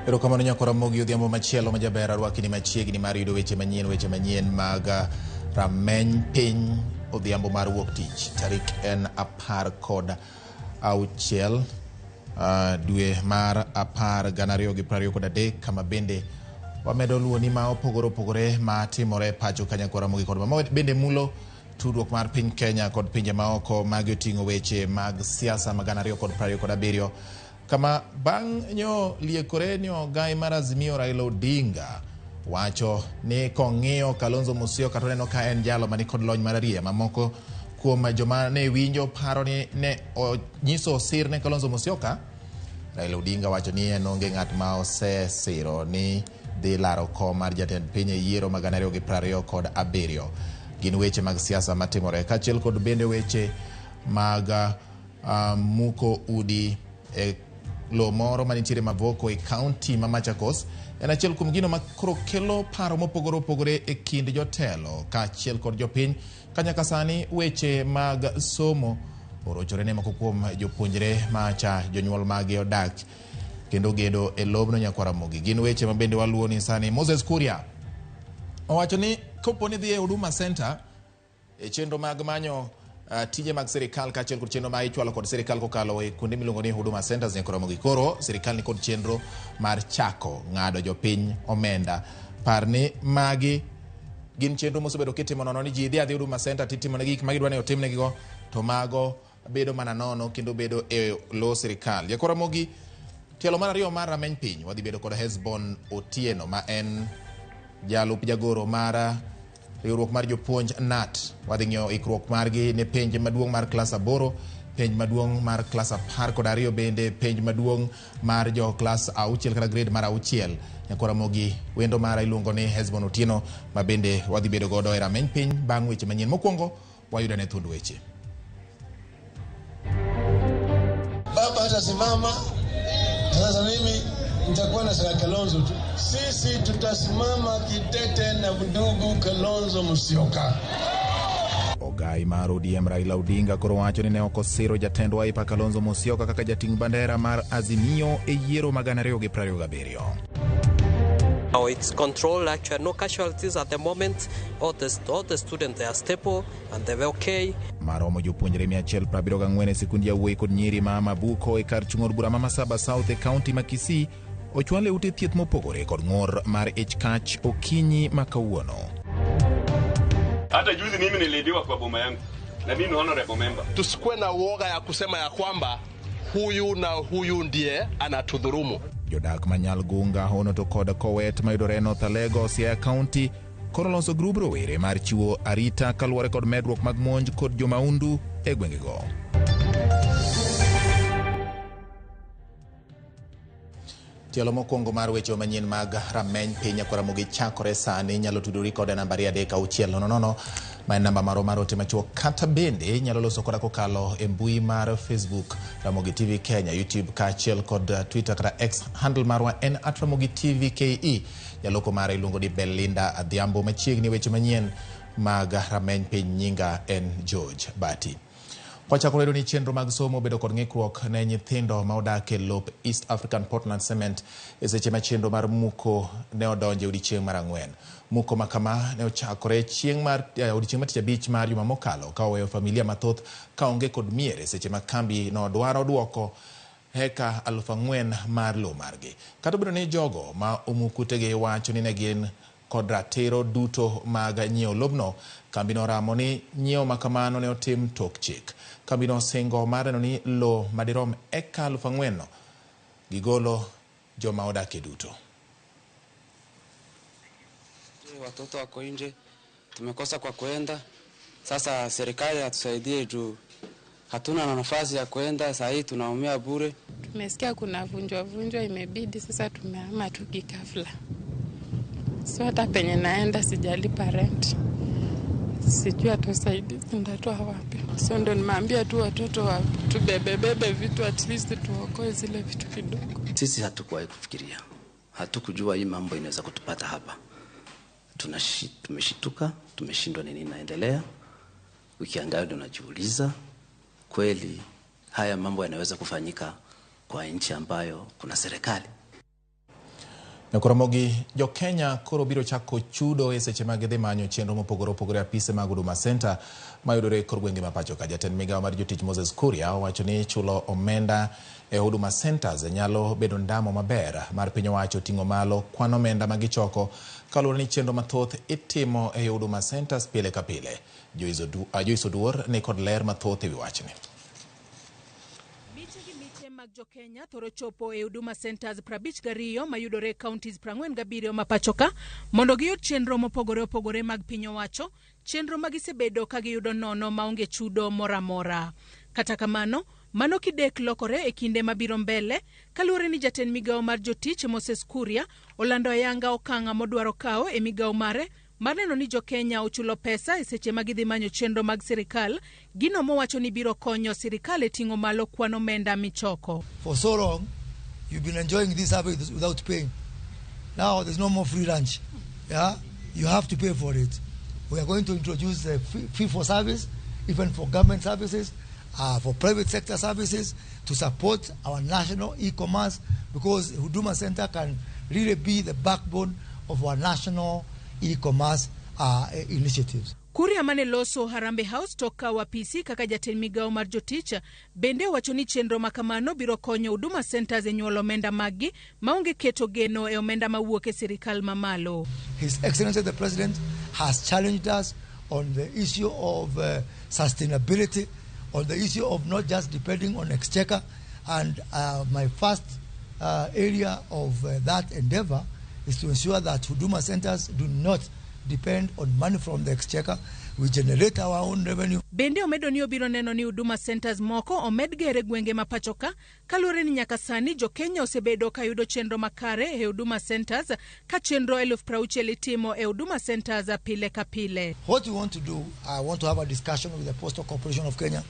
Erokamano nyakora Ramogi Odhiambo machielo majaber arwaki ni machiegni mar yudo weche manyien mag rameny piny odhiambo mar wuok tich tarik en 16 dwe mar 10 2023 kama bende wamedo luoni ma opogore opogore ma timore pacho ka nyakora Ramogi kod ma bende mulo tudruok mar piny Kenya kod pinje maoko magi oting'o weche mag siasa mag 2027 kama bang' nyo liekore ni ogai mar Azimio Raila Odinga wacho ni kong'iyo Kalonzo Musyoka to neno ka en jalo mani kod lony mar ariya mamoko kuom joma ne winjo paro ni ne onyiso sir ne Kalonzo Musyoka. Raila Odinga wacho ni en onge ng'at ma osesiro ni dhi laro kom mar jatend piny e yiero mag 2027. Gin weche mag siasa matimore kaachiel kod bende weche mag muko udi e lo moro manitiere Mavoko e kaunti ma Machakos en achiel kuom gino ma koro kelo paro mopogore opogore e kind jotelo kaachiel kod jopiny ka nyaka sani weche mag somo orochore ne moko kuom jopuonjre macha jonyuol magi odak kendo gedo e lobno nyakwar Ramogi. Gin weche ma bende waluwo ni sani Moses Kuria owacho ni kopo ni dhi e Huduma Center e chenro mag manyo tije mag sirikal kaachiel kod chenro ma ichwalo kod sirikal kokalo e kuonde miluongo ni Huduma Centers nyakwar Ramogi. Koro sirikal ni kod chenro mar chako ng'ado jopiny omenda. Par ni magi gin chenro mosebedo kitimo nono ni ji dhi adhi Huduma Center titimo negi gik ma gidwa ni otimnegigo to mago bedo mana nono kendo bedo e lo sirikal. Nyakwar Ramogi, tielo mar ariyo mar rameny piny wadhi bedo kod Hesbon Otieno ma en jalup jagoro mar riwruok mar jopuonj KNUT. Wadhi ng'iyo ikruok margi ne penj maduong' mar klas 8, penj maduong' mar klas 12 bende penj maduong' mar jo klas 6 kata grade mar 6. Nyakwar Ramogi, wendo mara iluongo ni Hesbon Otieno ma bende wadhi bedo godo e rameny piny bang' weche manyien. Mokwongo wayudo ne thuond weche. Baba atasimama sasa, mimi nitakuwa na Sir Kalonzo tu. Sisi tutasimama kitete na ndugu Kalonzo Musyoka. Ogai mar ODM Raila Odinga koro wacho ni ne ok osiro jatend Wiper Kalonzo Musyoka kaka jating' bandera mar Azimio e yiero mag 2027. Oh, it's controlled actually, no casualties at the moment. All the students, they are stable and they're okay. Maromo jopuonjre 174 e sikund yawuoyi kod nyiri ma Mabuko e kar chung' od bura ma Masaba South e kaunti ma Kisii ochwal e ute thieth mopogore kod ng'ur mar ich kach okinyi ma kawuono. Hata juzi mimi niliibiwa kwa boma yangu na mimi ni honorable member. Tusikuwe na uoga ya kusema ya kwamba huyu na huyu ndiye anatudhurumu. Jodak ma Nyalgunga hono to kod Kowet mayudore North Alego, Siaya County koro loso grub rowere mar chiwo arita kaluwore kod medruok mag monj kod jomaundu e gwengego. Tielo mokwongo mar weche manyien mag rameny piny nyakwar Ramogi chakore sani. Inyalo tudori koda namba 3600 ma en namba marwa mar ote machuok, kata bende inyalo loso koda kokalo e mbui mar Facebook Ramogi TV Kenya, YouTube kaachiel kod Twitter kata X. Handle marwa en @RamogiTVKE. Jaloko mara iluongo ni Belinda Adhiambo. Machiegni weche manyien mag rameny piny, nyinga en George Bati. Wachako lero ni chenro mag somo bedo kod ng'ikruok ne nyithindo ma odak e lop East African Portland Cement e seche ma chenro mar muko ne odonjo e odiechieng' mar 4. Muko ma kama ne ochakore chieng' mar odiechieng' mar tich abich mar juma mokalo ka oweyo familia mathoth ka onge kod mier e seche ma kambi no dwaro duoko heka 4,000 mar lowo margi. Kata obedo ni jogo ma omuk utegi wacho ni ne gin kod ratiro duto mag nyiewo lobno, kambino oramo ni nyiewo ma kamano ne otim tok chik. Kambino osingo mar neno ni lowo madirom eka 4,000 gigolo joma odakie duto. Watoto wako nje, tumekosa kwa kuenda. Sasa serikali atusaidie juu hatuna na nafasi ya kuenda, saa hii tunaumia bure. Tumesikia kuna vunjwa vunjwa, imebidi sasa tumehama tu kikafla. So hata penye naenda sijalipa rent. Sijui hata usaidizi nitatoa wapi. So ndo nimeambia tu watoto wa tubebebebe vitu, at least tuokoe zile vitu kidogo. Sisi hatukuwahi kufikiria, hatukujua hii mambo inaweza kutupata hapa. Tumeshituka, tumeshindwa nini inaendelea. Ukiangalia ndio unajiuliza kweli haya mambo yanaweza kufanyika kwa nchi ambayo kuna serikali. Nyakoromogi jo-Kenya koro biro chako chudo e seche ma gidhi manyo chenro mopogore opogore apise mag Huduma Center mayudore e kor gwenge ma pacho ka. Jatend migawo mar jotich Moses Kuria owacho ni chulo omenda e Huduma Centers nyalo bedo ndamo maber mar piny owacho ting'o malo kwan omenda ma gichoko kaluwore ni chenro mathoth itimo e Huduma Centers pile ka pile. Joyce Oduor ni kod ler mathoth e wi wachni. Miche gi miche mag jo-Kenya thoro chopo e Huduma Centers 52 mayudore e counties 47 ma pachoka mondo giyud chenro mopogore opogore mag piny owacho, chenro ma gisebedo ka giyudo nono maonge chudo moro amora. Kata kamano, mano kidek lokore e kinde mabiro mbele kaluwore ni jatend migawo mar jotich Moses Kuria olando ayanga okang' modwaro kawo e migawo mare mar neno ni jo-Kenya ochulo pesa e seche ma gidhi manyo chenro mag sirikal, gino mowacho ni biro konyo sirikal e ting'o malo kwan omenda michoko. For so long, you've been enjoying this service without paying. Now there's no more free lunch. Yeah? You have to pay for it. We are going to introduce the fee for service, even for government services, for private sector services, to support our national e-commerce, because Huduma Center can really be the backbone of our national e-commerce initiatives. Kuria mane loso Harambee House tok kawo apisi kaka jatend migawo mar jotich bende owacho ni chenro ma kamano biro konyo Huduma Centers e nyuolo omenda maggi maonge keto geno e omenda mawuok e sirikal mamalo. His Excellency the President has challenged us on the issue of sustainability, on the issue of not just depending on exchequer, and my first area of that endeavor is to ensure that Huduma Centers do not depend on money from the exchequer. We generate our own revenue. Bende omedo ni obiro neno ni Huduma Centers moko omed gere gwenge ma pachoka kaluwore ni nyaka sani jo-Kenya osebedo ka yudo chenro makare e Huduma Centers ka chenro 60,000 itimo e Huduma Centers pile ka pile. What we want to do, I want to have a discussion with the Postal Corporation of Kenya,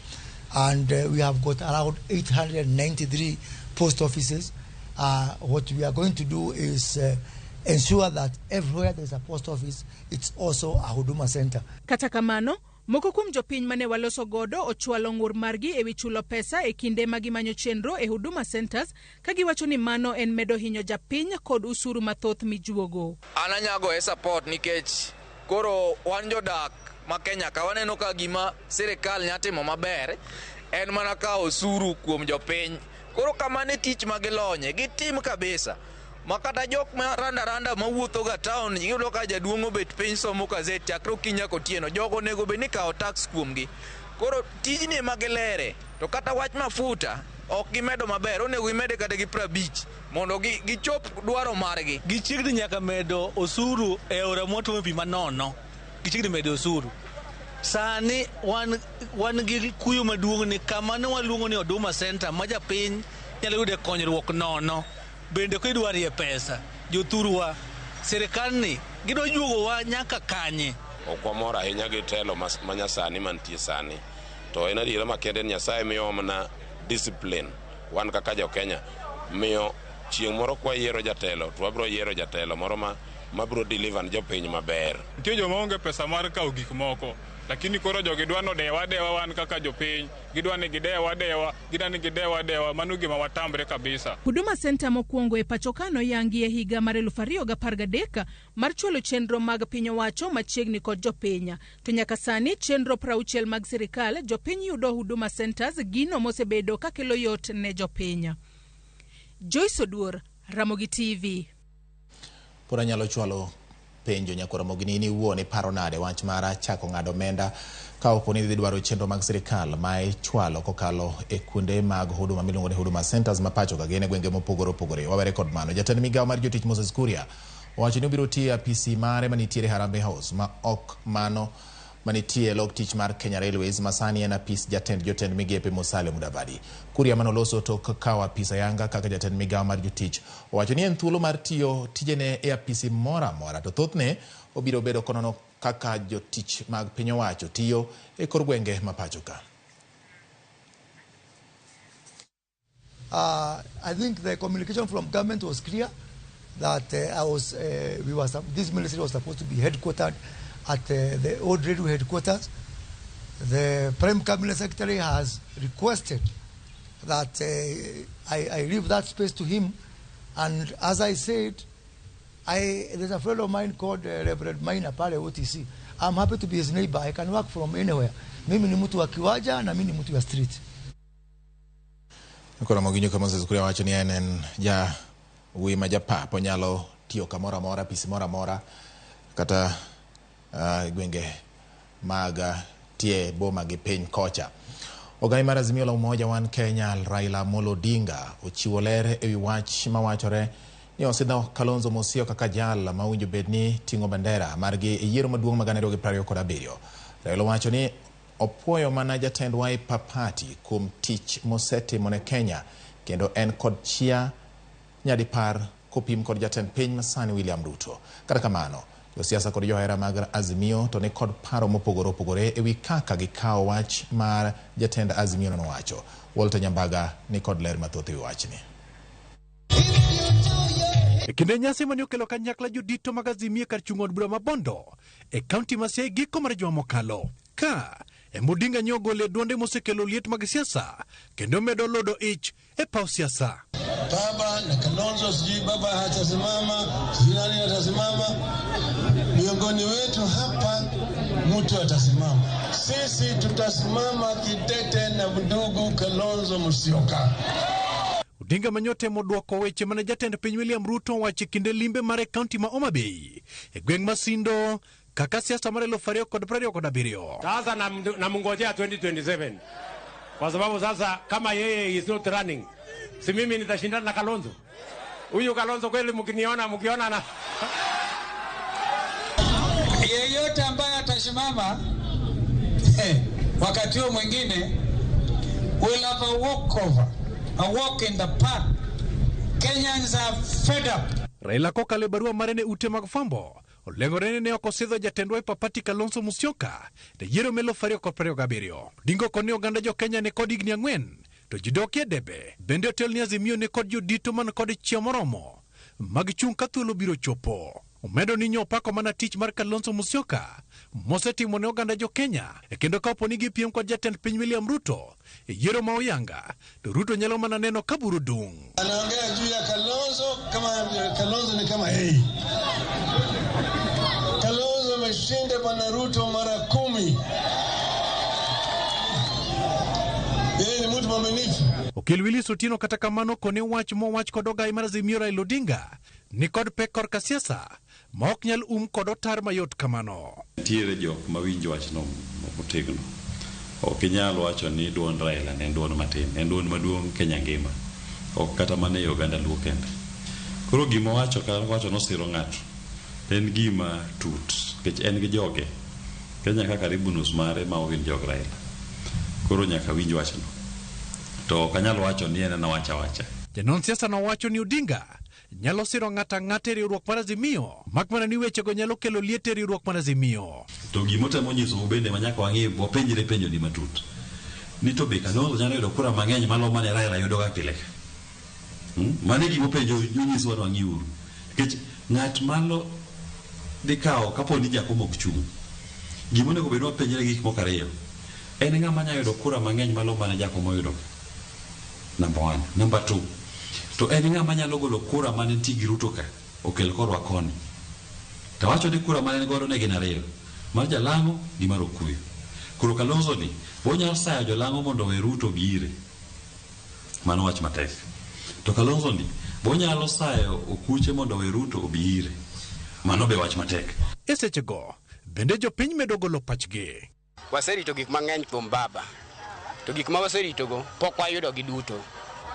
and we have got around 893 post offices. What we are going to do is ensure that everywhere there's a post office, it's also a Huduma Center. Kata kamano, moko kuom jopiny mane waloso godo ochwalo ng'ur margi ewi chulo pesa e kinde ma gimanyo chenro e Huduma Centers ka giwacho ni mano en medo hinyo japiny kod usuru mathoth mijuogo. An anyago e support nikech koro wan jodak ma Kenya ka waneno ka gima sirikal nya timo maber en mana kawo osuru kuom jopiny. Koro kamano e tich ma gilonye, gitim kabisa. Ma kata jok ma randa randa mawuotho ga town iyudo ka jaduong' obet piny somo gazet chakre okinyi nyaka otieno. Jogo onego bed ni kawo tax kuomgi. Koro tijni ema gilere. To kata wach mafuta ok gimedo maber, onego gimede kata gi 50 mondo gichop dwaro margi. Gichiegni nyaka medo osuru e aora mwatuomo pi manono. Gichiegni medo osuru. Sani wan gi kuyo maduong' ni kama ne waluongo ni Huduma Center ma japiny nyalo yude konyruok nono. Bende kidwarie pesa, jothurwa, sirikal ni gidwa juogowa nyaka kanye? Ok wamor ahinya gi telo manyasani mantie sani. To en adiera makende ni Nyasaye miyowa mana discipline wan kaka jo-Kenya. Miyo chieng' moro kwayiero jatelo to wabiro yiero jatelo moro mabiro deliver ne jopiny maber. Nitie joma onge pesa mar kawo gik moko, lakini koro jogi dwa nodewa dewa wan kaka jopiny, gidwa ni gidewa dewa, gidwa ni gidewa dewa, mano gima watamre kabisa. Huduma Center mokwongo e pachoka noyangi e higa mar 2013 mar chwalo chenro mag piny owacho machiegni kod jopiny. To nyaka sani chenro 60 mag sirikal jopiny yudo Huduma Centers gino mosebedo kakelo yot ne jopiny. Joyce Oduor, Ramogi TV. Pod anyalo chwalo penjo nyakwa Ramogi ni in iwuon iparo nade wach mar chako ng'ado omenda ka opo ni idhi dwaro chenro mag sirikal ma ichwalo kokalo e kuonde mag huduma miluongo ni Huduma Centers ma pacho ka gin e gwenge mopogore opogore. Wawere kod mano. Jatend migawo mar jotich Moses Kuria owacho ni obiro tiyo e apisi mare manitiere Harambee House ma ok mano manitie e log tich mar Kenya Railways ma sani en apis jatend jotend migepe Musalia Mudavadi. Kuria manoloso tok kawo apis ayanga kaka jatend migawo mar jotich owacho ni en thuolo mar tiyo tijene e apisi moro amora to thothne obiro bedo konono kaka jotich mag piny owacho tiyo e kor gwenge ma pacho ka. I think the communication from government was clear that this ministry was supposed to be headquartered at the old railway headquarters. The Prime Cabinet Secretary has requested that I leave that space to him, and as I said, There's a friend of mine called Reverend Maina pale OTC. I'm happy to be his neighbor. I can work from anywhere. Mimi ni mtu wa kiwanja na mimi ni mtu wa street. Koro Moginyo Moses Kuria wacho ni en ja wuoyi ma japap, onyalo tiyo kamoro amora, apisi moro amora, kata gwenge mag tie boma gi piny kocha. Ogai mar Azimio la Umoja One Kenya Raila Amolo Odinga ochiwo ler ewi wach mawachore ni osidho Kalonzo Musyoka kaka jal ma owinjo bed ni ting'o bandera margi e yiero maduong' mag 2027. Raila owacho ni opuoyo mana jatend Wiper Party kuom tich mosetimo ne Kenya kendo en kod chia nyadipar kopim kod jatend piny masani William Ruto. Kata kamano, josiasa kod johera mag Azimio to ni kod paro mopogore opogore ewi kaka gikawo wach mar jatend Azimio nowacho. Walter Nyambaga ni kod ler mathoth ewi wachni. E kinde nyasi mane okelo kanyakla jodito mag Azimio kar chung' od bura ma Bondo e kaunti ma Siaya giko mar juma mokalo. Ka ema Odinga nyo ogolo e duonde mosekelo liet mag siasa kendo medo lodo ich e paw siasa. Baba na Kalonzo, sijui baba hatasimama, sijui nani atasimama. Miongoni wetu hapa mtu atasimama. Sisi tutasimama kidete na ndugu Kalonzo Musyoka. Odinga manyote modwoko weche mane jatend piny William Ruto owacho e kinde limbe mare kaunti ma Homa Bay e gweng' ma Sindo kaka siasa mar 2027. Sasa namngojea 2027 kwa sababu sasa kama yeye is not running, si mimi nitashindana na Kalonzo? Huyu Kalonzo kweli, mkiniona mkiona na yeyote ambaye atasimama wakati huo mwingine will have a walkover, a walk in the park. Kenyans are fed up. Raila kokalo e barua mare ne ute mag fwambo oleng'ore ni ne ok osidho jatend Wiper Party Kalonzo Musyoka e yiero mar 2027. Odinga okoni ni oganda jo Kenya ne kod higni 4 to ji dokie debe. Bende otel ni Azimio ne kod jodito man kod chia moromo mag chung' ka thuolo biro chopo. Omedo ni nyopako mana tich mar Kalonzo Musyoka mosetimo ne oganda jo Kenya e kendo kapo ni gipiem kod jatend piny William Ruto e yiero ma oyanga to Ruto nyalo mana neno ka buru dung'. Anaongea juu ya Kalonzo kama Kalonzo ni kama yeye. Kalonzo ameshinda bwana Ruto mara 10. Yeye ni mtu mwaminifu. Okil Willis Otieno kata kamano kone wach mowach kod ogai mar Azimio Raila Odinga ni kod pek korka siasa ma ok nyal kod otar mayot kamano. Nitiere jok mawinjo wachno motegno. Ok inyal wacho ni duond Raila ne en duond matin, en duond maduong' Kenya ngima. Ok kata mana e oganda Luo kende. Koro gima owacho ka wacho nosiro ng'ato en gima tut nikech en gi joge. Kenya ka karibu nus mare ma ok gin jog Raila. Koro nyaka winj wachno. To ok anyal wacho ni en anawacha wacha. Janon siasa nowacho ni Odinga nyalo siro ng'ato ang'ata e riwruok mar Azimio mak mana ni wechego nyalo kelo liet e riwruok mar Azimio. To gimotemo nyisou bende ma nyaka wang'i wapenjre penjo ni matut. Ni to be Kalonzo nyalo yudo kura mang'eny malo mane Raila yudo ga pile. Mano e gima openjo onyisowa ni wang'iuru. Nikech ng'at malo dhi kawo kapo ni Jakom ok chung'. Gima onego bed ni wapenjre gik moko ariyo. En ng'ama nyalo yudo kura mang'eny malo mane Jakom oyudo. Number 1. Number 2. To en ng'ama nyalo golo kura mane nitie gi Ruto ka okel korwa koni. To wacho ni kura mane en godo ne gin ariyo. Mar Jalang'o gi mar Okuyu. Koro Kalonzo ni onyalo sayo Jolang'o mondo owe Ruto bi ire. Mano wach matek. To Kalonzo ni onyalo sayo Okuche mondo owe Ruto obi ire. Mano be wach matek. E sechego bende jopiny medo golo pachgi. Waserito gik mang'eny kuom baba. To gik ma waseritogo pok wayudo gi duto.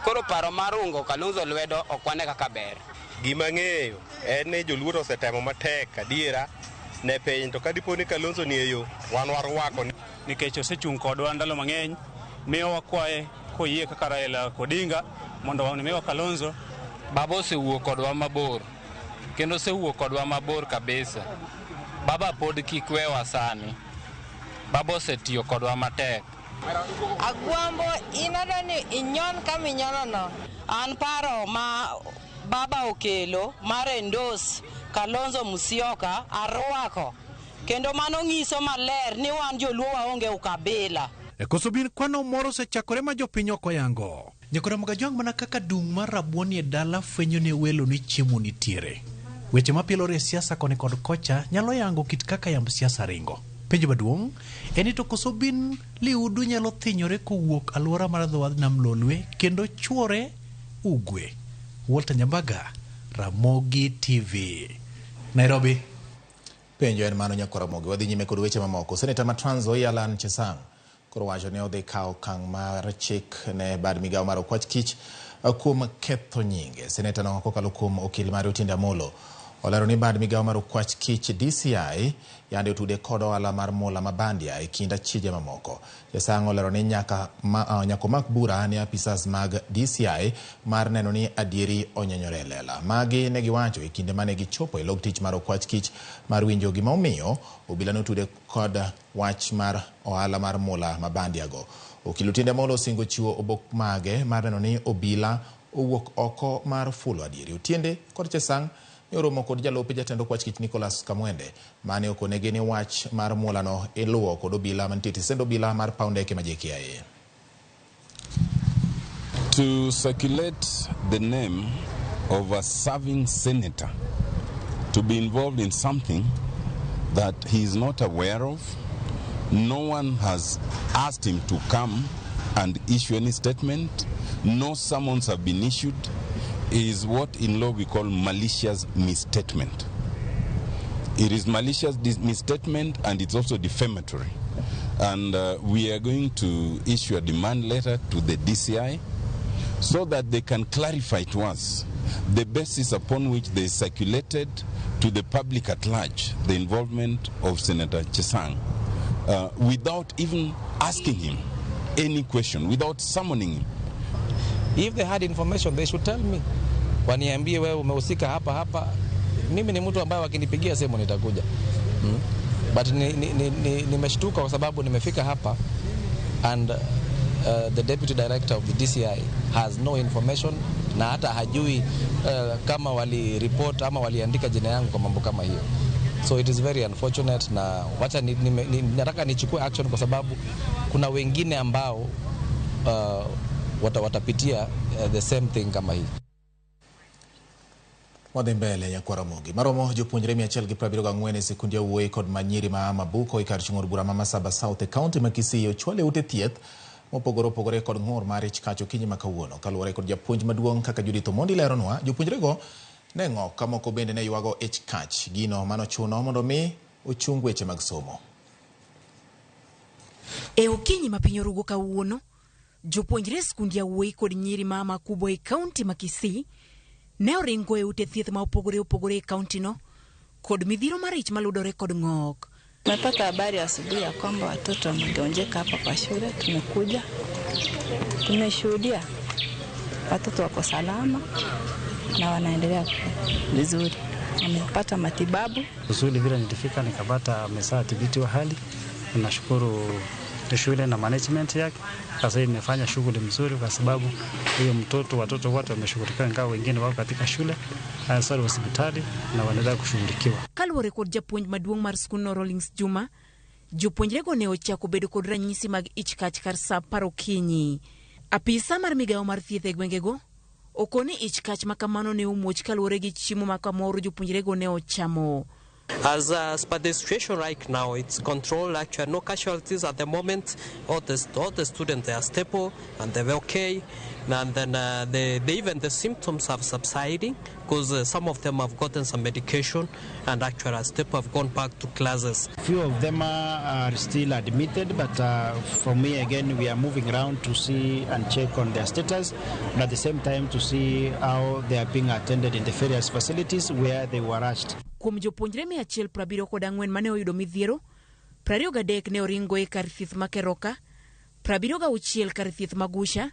Koro paro mar ungo Kalonzo lwedo ok wane kaka ber. Gima ng'eyo en ni joluo to osetemo matek adiera ne piny to kadipo ni Kalonzo ni e yo wan warwako. Nikech osechung' kodwa ndalo mang'eny, miyo wakwaye koyie kaka Raila Odinga mondo miwa Kalonzo. Baba osewuok kodwa mabor kendo osewuok kodwa mabor kabisa. Baba pod kik wewa sani. Baba osetiyo kodwa matek. Agwambo ineno ni inyon kama inyonono. An paro ma baba okelo mar endorse Kalonzo Musyoka arwako. Kendo mano nyiso maler ni wan joluo waonge ukabila. E koso bin kwano moro osechakore ma jopiny ok oyango. Nyakora Mogajwang' mana kaka dung' mar rabuon e dala fwenyo ne welo ni chiemo nitiere. Weche mapielore e siasa koni kod kocha nyalo yango kit kaka yamb siasa ringo. Penjo maduong' en ni to koso bin liudu nyalo thinyore kowuok alwora mar dho wadh nam Lolwe kendo chuore Ugwe. Walter Nyambaga, Ramogi TV, Nairobi. Penjo en mano nyakwar Ramogi. Wadhi nyime kod weche mamoko. Seneta ma Trans Nzoia Alan Chesang koro wacho ni odhi kawo okang' mar chik ne bad migawo mar okwach kich kuom ketho nyinge. Seneta no kokalo kuom okil mare Otiende Amolo olero ni bad migawo mar okwach kich DCI yande otude kod ohala mar mula ma bandia e kind achije mamoko. Chesang olero ni nyaka omak bura ne apisas mag DCI mar neno ni adieri onyenyore e lela. Magi ne giwacho e kinde mane gichopo e log tich mar okwach kich mar winjo gima omiyo obila notude kod wach mar ohala mar mula ma bandia go. Okil Otiende Amolo osingo chiwo obok mage mar neno ni obila owuok oko mar fulo adieri. Otiende kod Chesang ne oromo kod jalup jatend okwach kich Nicholas Kamwende mane okonegi ni wach mar mulano iluwo kod obila mantie e tisend obila mar paw ndeke ma JKIA. To circulate the name of a serving senator to be involved in something that he is not aware of, no one has asked him to come and issue any statement, no summons have been issued, is what in law we call malicious misstatement. It is malicious misstatement and it's also defamatory. And we are going to issue a demand letter to the DCI so that they can clarify to us the basis upon which they circulated to the public at large the involvement of Senator Chesang without even asking him any question, without summoning him. If they had information, they should tell me. Waniambie wewe umehusika hapa hapa. Mimi ni mtu ambaye wakinipigia simu nitakuja. But nimeshtuka kwa sababu nimefika hapa and the deputy director of the DCI has no information na hata hajui kama wali report ama waliandika jina yangu kwa mambo kama hiyo. So it is very unfortunate na wacha nataka nichukue action kwa sababu kuna wengine ambao watapitia the same thing kama hii. Wadhi mbele nyakwar Ramogi. Maromo jopuonjre 174 e sikundi yawuoyi kod manyiri ma Mabuko e kar chung' od bura ma Masaba South e kaunti ma Kisii ochwal e ute thieth mopogore opogore kod ng'ur mar ich kach okinyi ma kawuono. Kaluwore kod japuonj maduong' kaka Judith Omondi leronwa, jopuonjrego ne ng'ok ka moko bende ne ywago ich kach, gino manochuno mondo mi ochung weche mag somo. E okinyi ma piny orugo kawuono, jopuonjre skund yawuoyi kod nyiri ma Makubo e kaunti ma Kisii ne oringo e ute thieth ma opogore opogore e kaunti no kod midhiro mar ich maludore kod ng'ok. Tumepata habari asubuhi ya kwamba watoto wamegonjeka hapa kwa shule. Tumekuja tumeshuhudia watoto wako salama na wanaendelea vizuri, wamepata matibabu vizuri. Vile nilifika nikapata ameshathibitiwa hali. Nashukuru shule na management yake, sasa imefanya shughuli mzuri kwa sababu huyo mtoto, watoto wote wameshughulikiwa, ingawa wengine wako katika shule hasa hospitali na wanaendelea kushughulikiwa. Kaluwore kod japuonj maduong' mar skundno Rawlings Juma, jopuonjrego ne ochako bedo kod ranyisi mag ich kach kar saa 10 okinyi. Apisa mar migawo mar thieth e gwengego okoni ich kach ma kamano ne omuoch kaluwore gi chiemo ma kamoro jopuonjrego ne ochamo. As per the situation right now, it's controlled. Actually, no casualties at the moment. All the students, they are stable and they're okay. And then even the symptoms have subsiding because some of them have gotten some medication and actually as stable have gone back to classes. Few of them are still admitted, but for me again, we are moving around to see and check on their status, and at the same time to see how they are being attended in the various facilities where they were rushed. Kuom jopuonjre 174 mane oyudo midhiero, 23 ne oringo e kar thieth ma Keroka, 76 kar thieth ma Gusha,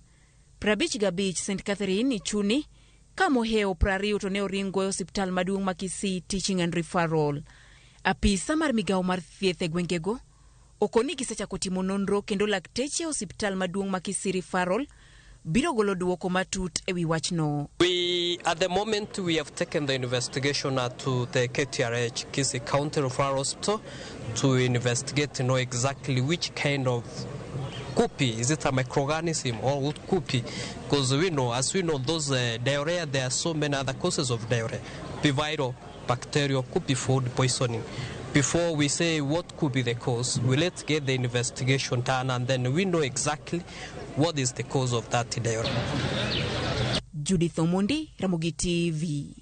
55 St Catherine Ichuni, ka mohewo 20 to ne oringo e osiptal maduong' ma Kisii Teaching and Referral. Apisa mar migawo mar thieth e gwengego okoni gisechako timo nonro kendo lakteche e osiptal maduong' ma Kisii Referral biro golo duoko matut e wi wachno. At the moment we have taken the investigation to the KTRH, Kisii County Referral Hospital, to investigate to know exactly which kind of copy, is it a microorganism or what copy? Because we know, as we know, those diarrhea, there are so many other causes of diarrhea, be viral, bacterial, could be food poisoning. Before we say what could be the cause, we let's get the investigation done and then we know exactly what is the cause of that diarrhea. Judith Omondi, Ramogi TV.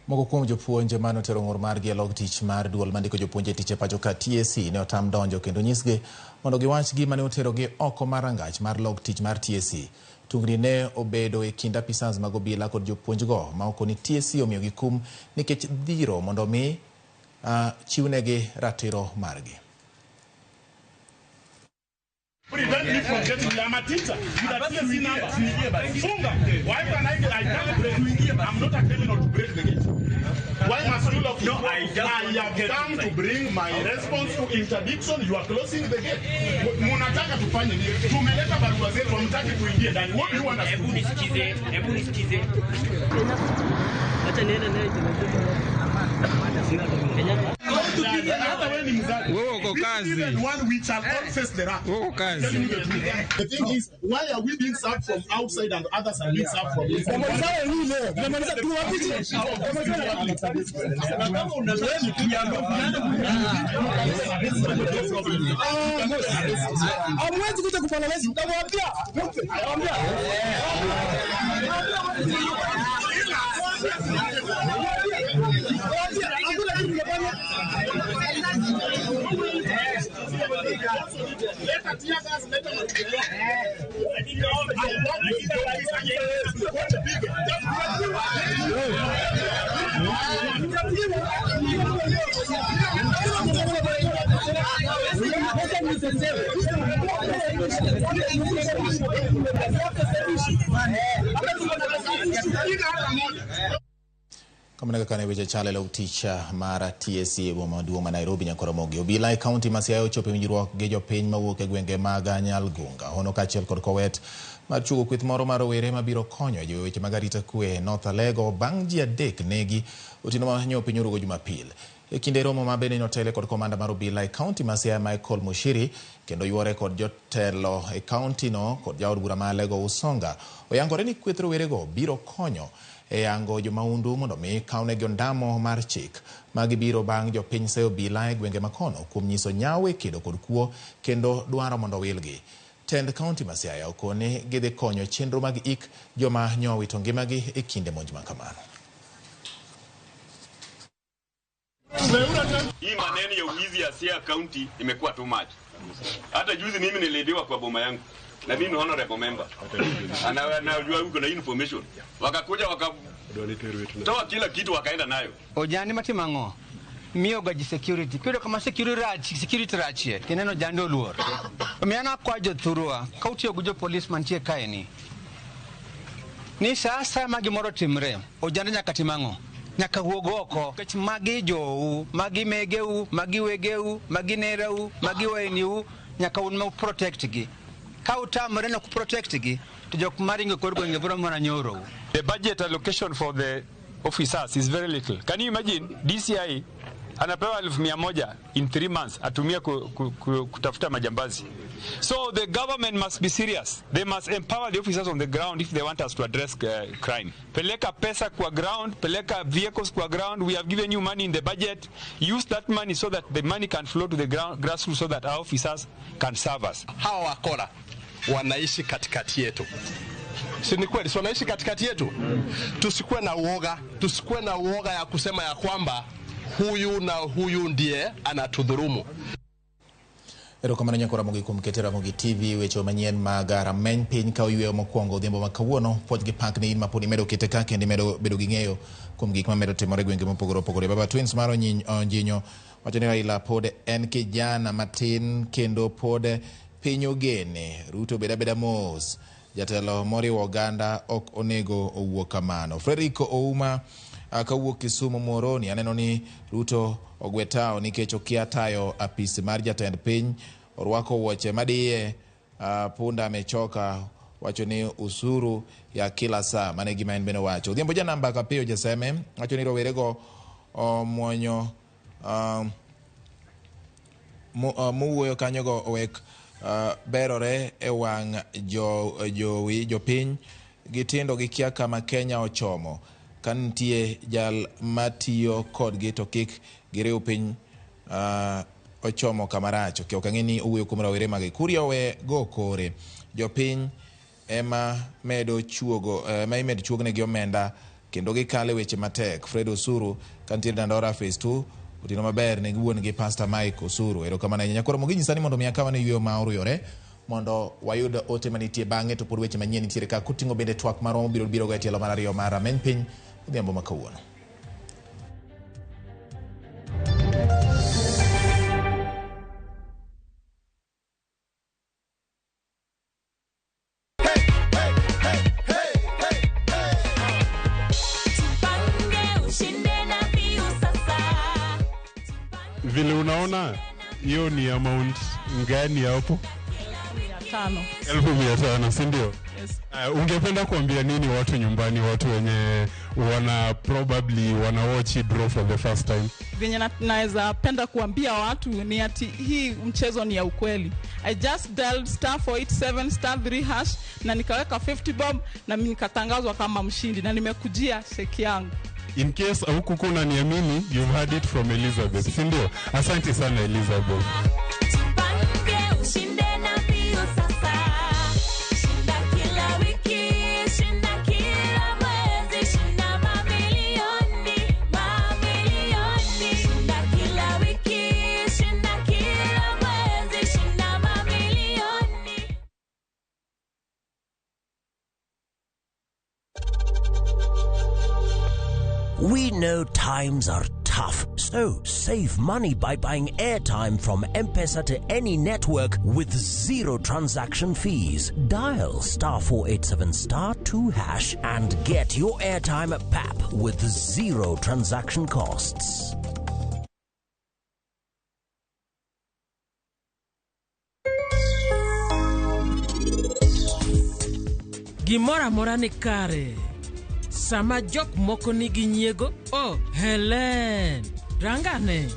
Moko kuom jopuonj mane otero ng'ur margi e log tich mar duol mandiko jopuonj e tich e pacho ka TSC ne otam donjo kendo nyisgi mondo giwach gima ne oterogi oko mar rangach mar log tich mar TSC. Tungni ne obedo e kind apisas mag obila kod jopuonjgo ma okoni TSC omiyogi kum nikech dhiro mondo mi chiwnegi ratiro margi. Prevent me from getting. I'm a teacher with a TSC number. Funga. Why can I can't break? I'm not a criminal to break the gate. Why must you lock it? No, I have come to bring my response to interdiction. You are closing the gate. Munataka tufanye nini? Tumeleta barua zetu, hamtaki tuingie ndani. What do you want us to do? Hebu nisikize. Acha niende naye. Wewe uko kazi. One we shall all face the wrath. Wewe uko kazi. The thing is, why are we being served from outside and others are being served from inside? Hamwezi kuja kupalawezi, mtamwambia. Mtamwambia. Kamano kaka ne weche chalo e log tich mar TSC e boma maduong' ma Nairobi nyaka Ramogi. Obila e kaunti ma Siaya ochopo e winjruok gi jopiny mawuok e gwenge mag Nyalgunga, Hono kaachiel kod Kowet mar chugo kweth moro mar rowere mabiro konyo e jiwo weche mag arita kwe North Alego bang' ji adek negi otieno ma nyo piny orugo Jumapil. E kinde romo ma bende notele kod komanda mar obila e kaunti ma Siaya Michael Mushiri kendo yuore kod jotelo e kaunti no kod jaod bura ma Alego Usonga oyangore ni kweth rowerego biro konyo e yango jomaundu mondo mi kawnegi ondamo mar chik. Magi biro bang' jopiny seyo obila e gwenge makono kuom nyiso nyawo e kedo kod kuo kendo dwaro mondo wilgi. Tend kaunti ma Siaya okoni gidhi konyo chenro mag ik joma nyowito ngimagi e kinde monj ma kamano. Hii maneno ya uwizi ya Siaya County imekuwa too much. Hata juzi mimi niliibiwa kwa boma yangu. Na mimi honorable member. Anajua huko na information. Wakakuja wakatoa kila kitu wakaenda nayo. Ojani matimango. Miyo gaji security. Kiyudo kama security rachie. Tineno jando luor. Omiyo kwa jothurwa ka utiyo gi jo police mantie kaeni. Ni sasa ma gimoro timre, ojande nyaka tim ang'o? Nyaka wuog oko. Nikech magi jou, magi megeu, magi wegeu, magi nerau, magi wayniu, nyaka un ma protect gi. Ka utamre no protect gi, to jok maringo kor gwenge biro mana nyorou. The budget allocation for the officers is very little. Can you imagine DCI anapewa 1,100 in 3 months atumia kutafuta majambazi. So the government must be serious. They must empower the officers on the ground if they want us to address crime. Peleka pesa kwa ground, peleka vehicles kwa ground. We have given you money in the budget. Use that money so that the money can flow to the ground, grassroots so that our officers can serve us. Hawa wakora wanaishi katikati yetu. Si ni kweli? Si wanaishi katikati yetu? Tusikuwe na uoga, tusikuwe na uoga ya kusema ya kwamba huyu na huyu ndiye anatudhurumu. Erokamano nyako Ramogi kuom kete Ramogi TV weche manyien mag rameny piny ka oyweyo mokwongo odhiambo ma kawuono. Puoch gi pak ni in mapod imedo kete ka kendo imedo bedo gi ng'eyo kuom gik mamedo timore e gwenge mopogore opogore. Baba Twins mar Onjinyo wacho ni Raila pod en kijana matin kendo pod piny ogene. Ruto bed abeda mos. Jatelo moriwo oganda ok onego owuo kamano. Frederico Ouma kawuok Kisumu Muhoroni aneno ni Ruto ogwe tao nikech okia tayo apis mar jatend piny, orwako wuoche madiye, punda amechoka, wacho ni usuru ya kila saa. Mano e gima en bende owacho. Odhiambo janamba Kapiyo Jaseme wacho ni rowerego omuonyo mowuoyo kanyogo owek berore e wang' jowi jopiny gitindo gikia kama Kenya ochomo. Ka nitie jal matiyo kodgi to kik giriw piny ochomo kama rach. Ok ang'e ni owuoyo kuom rawere mage. Kuria owe go kore. Jopiny ema medo chuogo ema imedo chuognegi omenda kendo gikale weche matek. Fred Osuru kantiere Dandora Phase 2 otieno maber ne wuon gi Pastor Mike Osuru. Erokamano ahinya. Koro moginyisa ni mondo mi akaw ane yueyo ma oruyore mondo wayud ote manitie bang'e to pod weche manyien nitiere ka koting'o bende twak marwa mabiro biro go e tielo mar ariyo mar rameny piny odhiambo ma kawuono. Ushinde na mbiu sasa. Vile unaona hiyo ni amount gani hapo? 500. 500,000, si ndio? Yes. Ungependa kuambia nini watu nyumbani, watu wenye wana probably wana watch hii draw for the first time? Venye naweza penda kuambia watu ni ati hii mchezo ni ya ukweli. I just dialed star 487 star 3 hash na nikaweka 50 bob na mimi nikatangazwa kama mshindi na nimekujia cheki yangu. In case hukukuwa unaniamini, you've heard it from Elizabeth, si ndio? Asante sana Elizabeth. Jipange ushinde na mbio sasa. Shinda kila wiki, shinda kila mwezi, shinda mamilioni, mamilioni. Shinda kila wiki, shinda kila mwezi, shinda mamilioni. We know times are tough, so save money by buying airtime from M-Pesa to any network with zero transaction fees. Dial star 487 star 2 hash and get your airtime at PAP with zero transaction costs. Gimoro amora ni kare. Sama jok moko nigi nyiego, oh, Helen, rangane.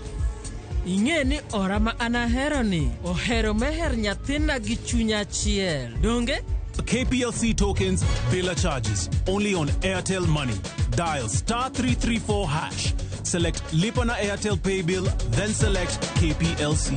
Ing'e ni ora ma an ahero ni ohero meher nyathina gi chuny achiel. Donge? KPLC tokens, bila charges. Only on Airtel Money. Dial star 334 hash. Select Lipa na Airtel Pay Bill, then select KPLC.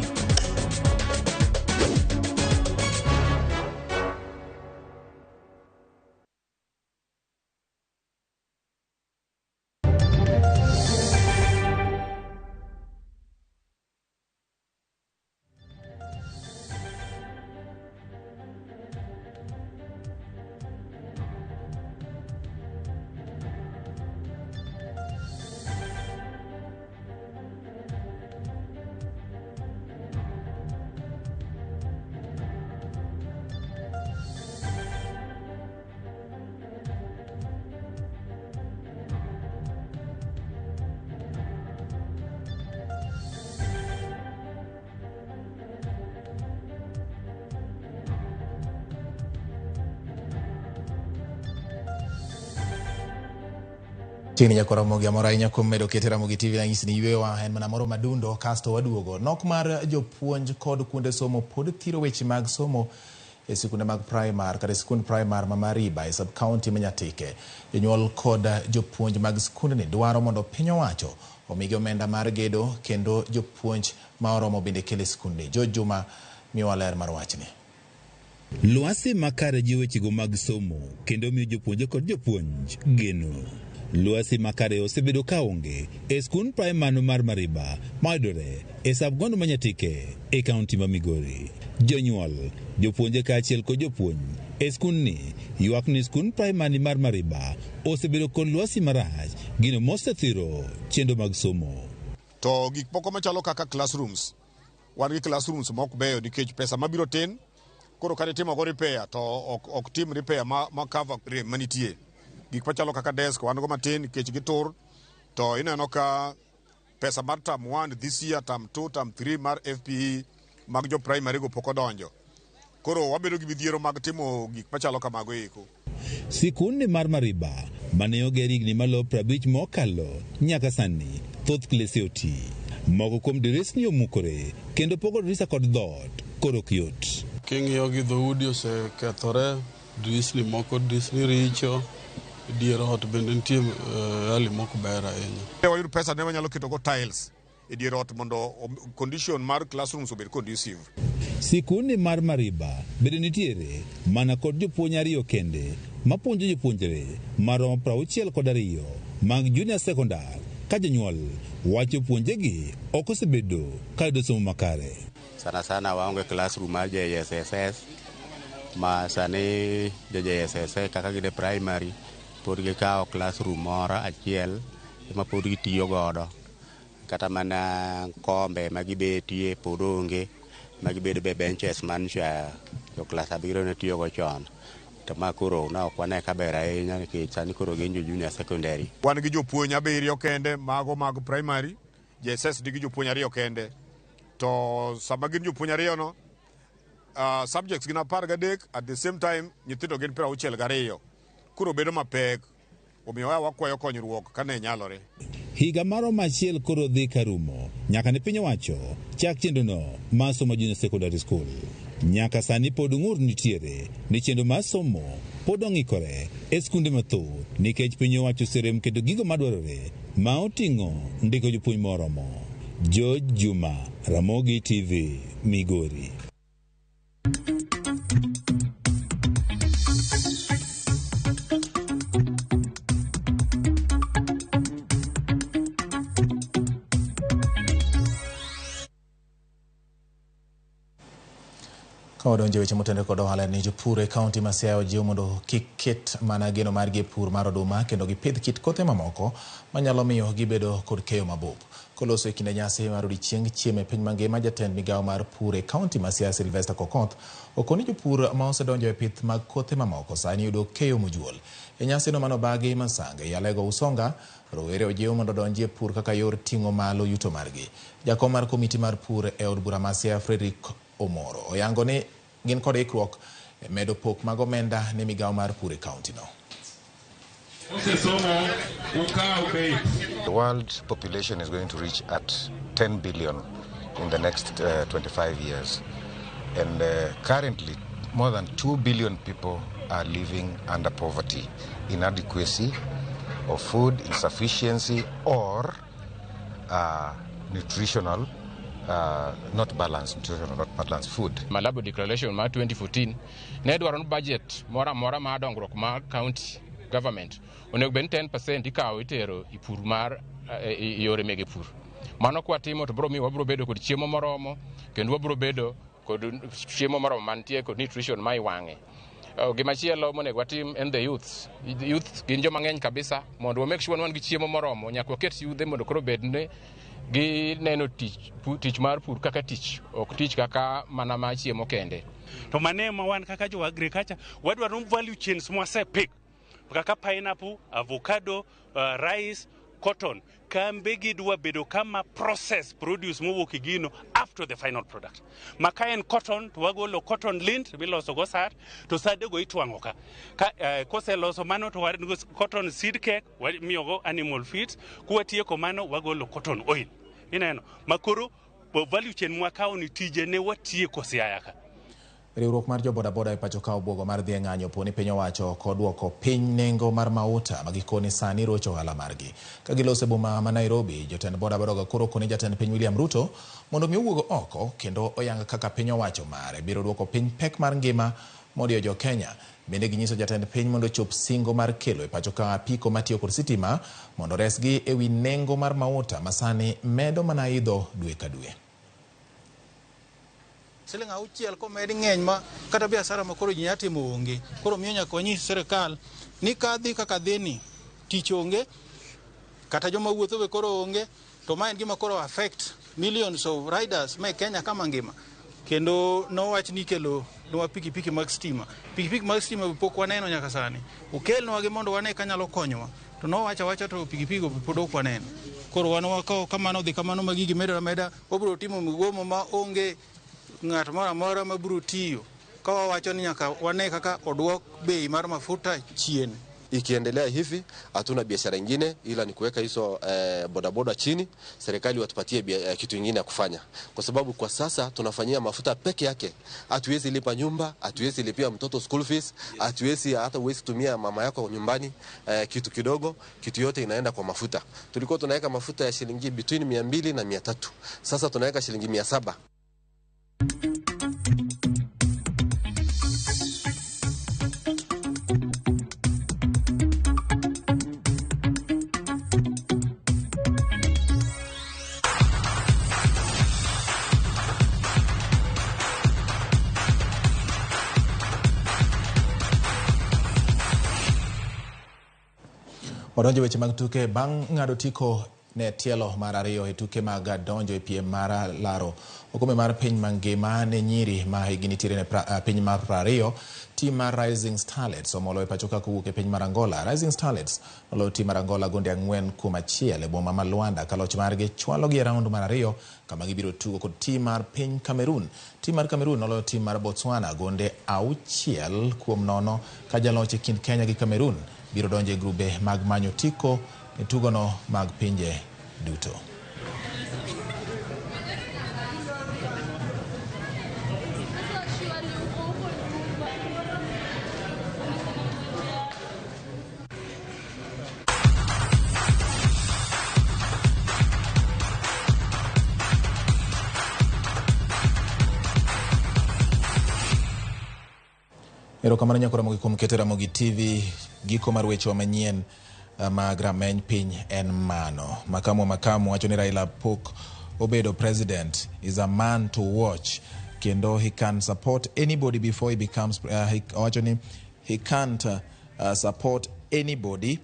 Chiegni nyakwa Ramogi amor ahinya kuom medo kete Ramogi TV nanyisi ni yweyowa en mana moro madundo kasto waduogo. Nok mar jopuonj kod kuonde somo pod thiro weche mag somo e sikunde mag primar kata e sikund primar ma Mariba e sub county ma Nyatike. Jonyuol kod jopuonj mag skundni dwaro mondo piny owacho omigi omenda mar gedo kendo jopuonj ma oromo bende kel e skundni. George Juma miyowa ler mar wachni. Lwasi makare jiwo wechego mag somo kendo miyo jopuonjre kod jopuonj geno. Lwasi makare osebedo kaonge e skund primar mar Mariba mayudore e sub-county ma Nyatike e kaunti ma Migori. Jonyuol, jopuonjre kaachiel kod jopuonj e skundni ywak ni skund primar mar Mariba osebedo kod lwasi marach, gino mosethiro chenro mag somo. To gik moko machalo kaka classrooms, wan gi classrooms ma ok beyo nikech pesa mabiro tin, koro kata itimo go repair to ok tim repair ma cover rem manitie. Gik machalo kaka desk wan go matin nikech gitur, to ineno ka pesa mar term 1 this year, term 2, term 3 mar FPE mag jo primary go pok odonjo. Koro wabedo gi midhiero mag timo gik machalo kamago eko. Sikundni mar Mariba mane oger higni maloyo 50 mokalo nyaka sani thoth klese oti. Moko kuom dirisni omukore kendo pogo dirisa kod dhoot koro ok yot. King'iyo gi dhoudi osekethore, dirisni moko dirisni richo. Dier ot bende nitie hali mok ber ahinya. Ne wayud pesa ne wanyalo ketogo tiles e dier ot mondo condition mar classrooms obed conducive. Sikundni mar Mariba bende nitiere mana kod jopuonj 2 kende mapuonjo jopuonjre maromo 62 mag junior secondar ka jonyuol wacho puonjegi ok osebedo ka yudo somo makare. Sana sana waonge classroom mar JSSS ma sani jo JSSS kaka gin e primary pod gikawo classroom moro achiel ema pod gitiyo godo. Kata mana kombe ma gibetie pod onge, ma gibedo be benches man cha jo klas 7 ne tiyogo chon. To ma koro ne ok wane ka ber ahinya nikech sani koro gin jo junior secondary. Wan gi jopuonj 7 kende mago mag primary, JSS nigi jopuonj 2 kende. To sama gin jopuonj 2 no, subjects gin 13 at the same time nyithindo gin 62. Koro bedo mapek, omiyo wakwayo konyruok kane nyalore. Higa maromo achiel koro dhi karumo nyaka ne piny owacho chak chenrono mar somo junior secondary school. Nyaka sani pod ng'ur nitiere ni chenro mar somo pod ong'ikore e skunde mathoth nikech piny owacho oserem keto gigo madwarore ma oting'o ndiko jopuonj moromo. George Juma, Ramogi TV, Migori. Ka wadonjo e weche motenore kod ohala ni jopur e kaunti ma Siaya ojiw mondo kik ket mana geno margi e pur mar oduma kendo gipidh kit kothe mamoko manyalo miyo gibedo kod keyo mabup. Koloso e kinde nyasi mar odiechieng chiemo e piny mangima, jatend migawo mar pur e kaunti ma Siaya Sylvester Kokoth okoni jopur ma osedonjo e pith mag kothe mamoko sani yudo keyo mojuol. E nyasino manobagi Masange, Yalego Usonga, rowere ojiw mondo odonji e pur kaka yor ting'o malo yuto margi. Jakom mar komiti mar pur e od bura ma Siaya Frederick Omoro oyango ni gin kod ikruok e medo pok mag omenda ne migawo mar pur e kaunti no. The world population is going to reach at 10 billion in the next 25 years. And currently, more than 2 billion people are living under poverty, inadequacy of food, insufficiency, or nutritional, not balanced, nutritional, not balanced food. Malabo Declaration mar 2014 ne dwaro ni budget moro amora mar dongruok mar county government onego bed ni 10% ikawo itero e pur mar yore mege pur. Mano kwatimo to biro miyo wabiro bedo kod chiemo moromo kendo wabiro bedo kod chiemo moromo mantie kod nutrition ma iwang'e. Gimachielo monego watim en the youths. Youth gin joma ng'eny kabisa, mondo wa make sure ni wan gi chiemo moromo nyaka waket yudhe mondo koro bed ni gineno tich mar pur kaka tich, ok tich kaka mana ma chiemo kende. To mane ma wan kaka jo agriculture wadwaro value chains mwasepik kaka pineapple, avocado, rice, cotton. Kambe gidwa bedo kama process produce mowuok e gino after the final product. Ma ka en cotton to wagolo cotton lint miloso go sar to sadego itwang'o ka. Koseloso mano to wan go cotton seed cake wamiyogo animal feed, kwatieko mano wagolo cotton oil. Ineno makoro value chain mwakawo ni tije ne watieko Siaya ka. Riwruok mar jo bodaboda e pacho ka obwogo mar dhi e ng'anyo po ni piny owacho ok odwoko piny nengo mar mauta ma gikone sani rocho ohala margi. Ka giloso e boma ma Nairobi, jotend bodaboda go koro okone jatend piny William Ruto mondo mi owuog oko kendo oyang kaka piny owacho mare biro dwoko piny pek mar ngima modiyo jo Kenya. Bende ginyiso jatend piny mondo ochop singo mar kelo e pacho ka apiko matiyo kod sitima mondo resgi ewi nengo mar mauta ma sani medo mana idho dwe ka dwe. Siling 6 komed ng'eny ma kata biashara ma koro ji nyalo timo onge. Koro miyo nyaka wanyis sirikal ni kadhi kaka dhini tich onge, kata joma wuotho be koro onge, to ma en gima koro affect millions of riders ma e Kenya kama ngima. Kendo nowach ni ikelo nwa pikipiki mag stima. Pikipiki mag stima be pok waneno nyaka sani. Okelnwa gi mondo wane kanyalo konyowa. To nowacho awacha to pikipiki go pod ok waneno. Koro wan wakawo kamano dhi kamano ma gigi medore ameda, wabiro timo migomo ma onge ng'at moro amora ma biro tiyo. Ka wawacho ni nyaka wane kaka odwok bei mar mafuta chien. Ikiendelea hivi hatuna biashara ingine ila ni kuweka hizo bodaboda chini, serikali watupatie kitu ingine ya kufanya, kwa sababu kwa sasa tunafanyia mafuta peke yake. Hatuwezi lipa nyumba, hatuwezi lipia mtoto school fees, hatuwezi hata huwezi tumia mama yako nyumbani kitu kidogo, kitu yote inaenda kwa mafuta. Tulikuwa tunaweka mafuta ya shilingi between 200 na 300, sasa tunaweka shilingi 700. Wadonjo weche mag tuke bang' ng'ado tiko ne tielo mar ariyo e tuke mag donjo e piem mar laro okombe mar piny mangima ne nyiri ma higni nitiere ne piny mar 20. Tim mar Rising Starlets omolo e pacho ka kowuok e piny mar Angola. Rising Starlets noloyo tim mar Angola gonde 4-1 e boma ma Luanda ka loch margi chwalogi e raund mar 2 kama gibiro tugo kod tim mar piny Cameroon. Tim mar Cameroon noloyo tim mar Botswana gonde 6-0 ka jaloch e kind Kenya gi Cameroon biro donjo e grube mag manyo tiko e tugono mag pinje duto. Erokamano nyakora Ramogi kuom keto Ramogi TV. Giko mar wechewa manyien mag rameny piny en mano. Makamu wa makamu wacho ni Raila pok obedo president, is a man to watch, kendo he can support anybody before he becomes owacho ni he can't support anybody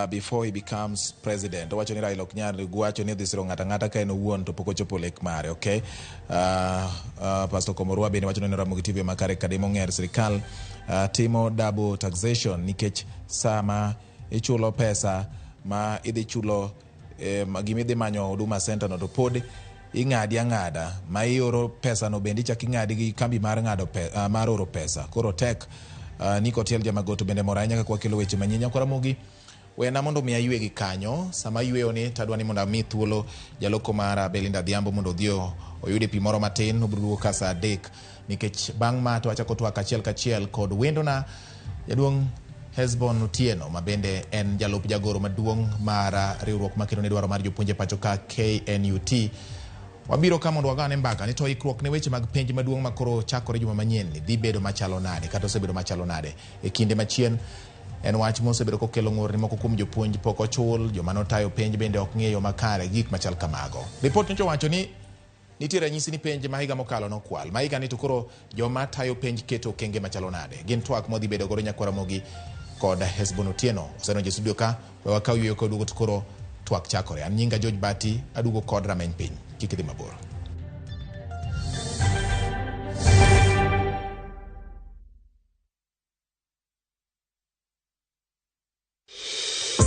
before he becomes president. Owacho ni Raila ok nyal wacho ni odhi siro ng'ato ang'ata ka en owuon to pok ochopo lek mare. Okay. Pastor Komorwa bende wacho ni Ramogi TV makare kademo ng'er sirikal timo double taxation nikech sama ichulo pesa ma idhi chulo gima idhi manyo Huduma Center no to pod ing'adi ang'ada ma ioro pesa no bende ichak ing'adi gi kambi mar ng'ado mar oro pesa. Koro tek. Nico Otiel Jamagoto bende mor ahinya kaka wakelo weche manyien. Nyakwa Ramogi, wena mondo mi aywe gi kanyo. Sama ayweyo ni to adwa ni mondo ami thuolo jaloko mara Belinda Adhiambo mondo odhi oyude pi moro matin, obiro duogo ka saa 3 nikech bang' ma to achako twak achiel kachiel kod wendona jaduong' Hesbon Otieno ma bende en jalup jagoro maduong' mar riwruok makelo ne dwaro mar jopuonje pacho ka KNUT. Wabiro ka mondo wagane mbaka ni to ikruok ne weche mag penj maduong' ma koro chakore juma manyien ni dhi bedo machalo nade kata osebedo machalo nade e kinde machien. En wach mosebedo kokelo ng'ur ni moko kuom jopuonj pok ochul, joma notayo penj bende ok ng'eyo makare, gik machal kamago. Ripot nyocha wacho ni nitie ranyisi ni penj ma higa mokalo nokwal. Ma higa ni to koro joma tayo penj keto okenge machalo nade. Gin twak modhi bedo godo nyakwa Ramogi kod Hesbon Otieno. Osedonjo e studio ka, we wakaw yueyo ka waduogo to koro twak chakore. An nyinga George Bati, aduogo kod rameny piny. Kik idhi mabor.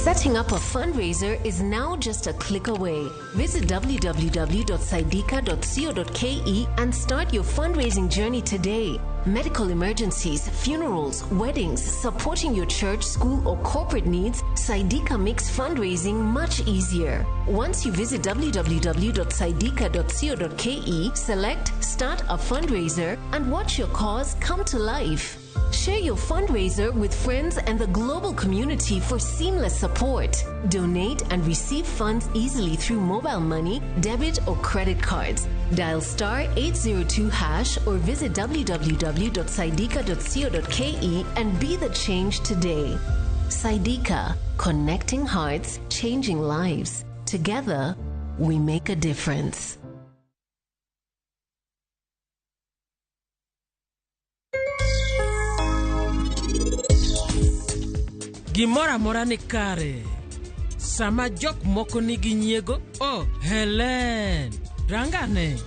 Setting up a fundraiser is now just a click away. Visit www.saidika.co.ke and start your fundraising journey today. Medical emergencies, funerals, weddings, supporting your church, school, or corporate needs, Saidika makes fundraising much easier. Once you visit www.saidika.co.ke, select Start a Fundraiser and watch your cause come to life. Share your fundraiser with friends and the global community for seamless support. Donate and receive funds easily through mobile money, debit, or credit cards. Dial star 802 hash or visit www.saidika.co.ke and be the change today. Saidika, connecting hearts, changing lives. Together, we make a difference. Gimoro amora ni kare. Sama jok moko nigi nyiego, oh, Helen, rangane.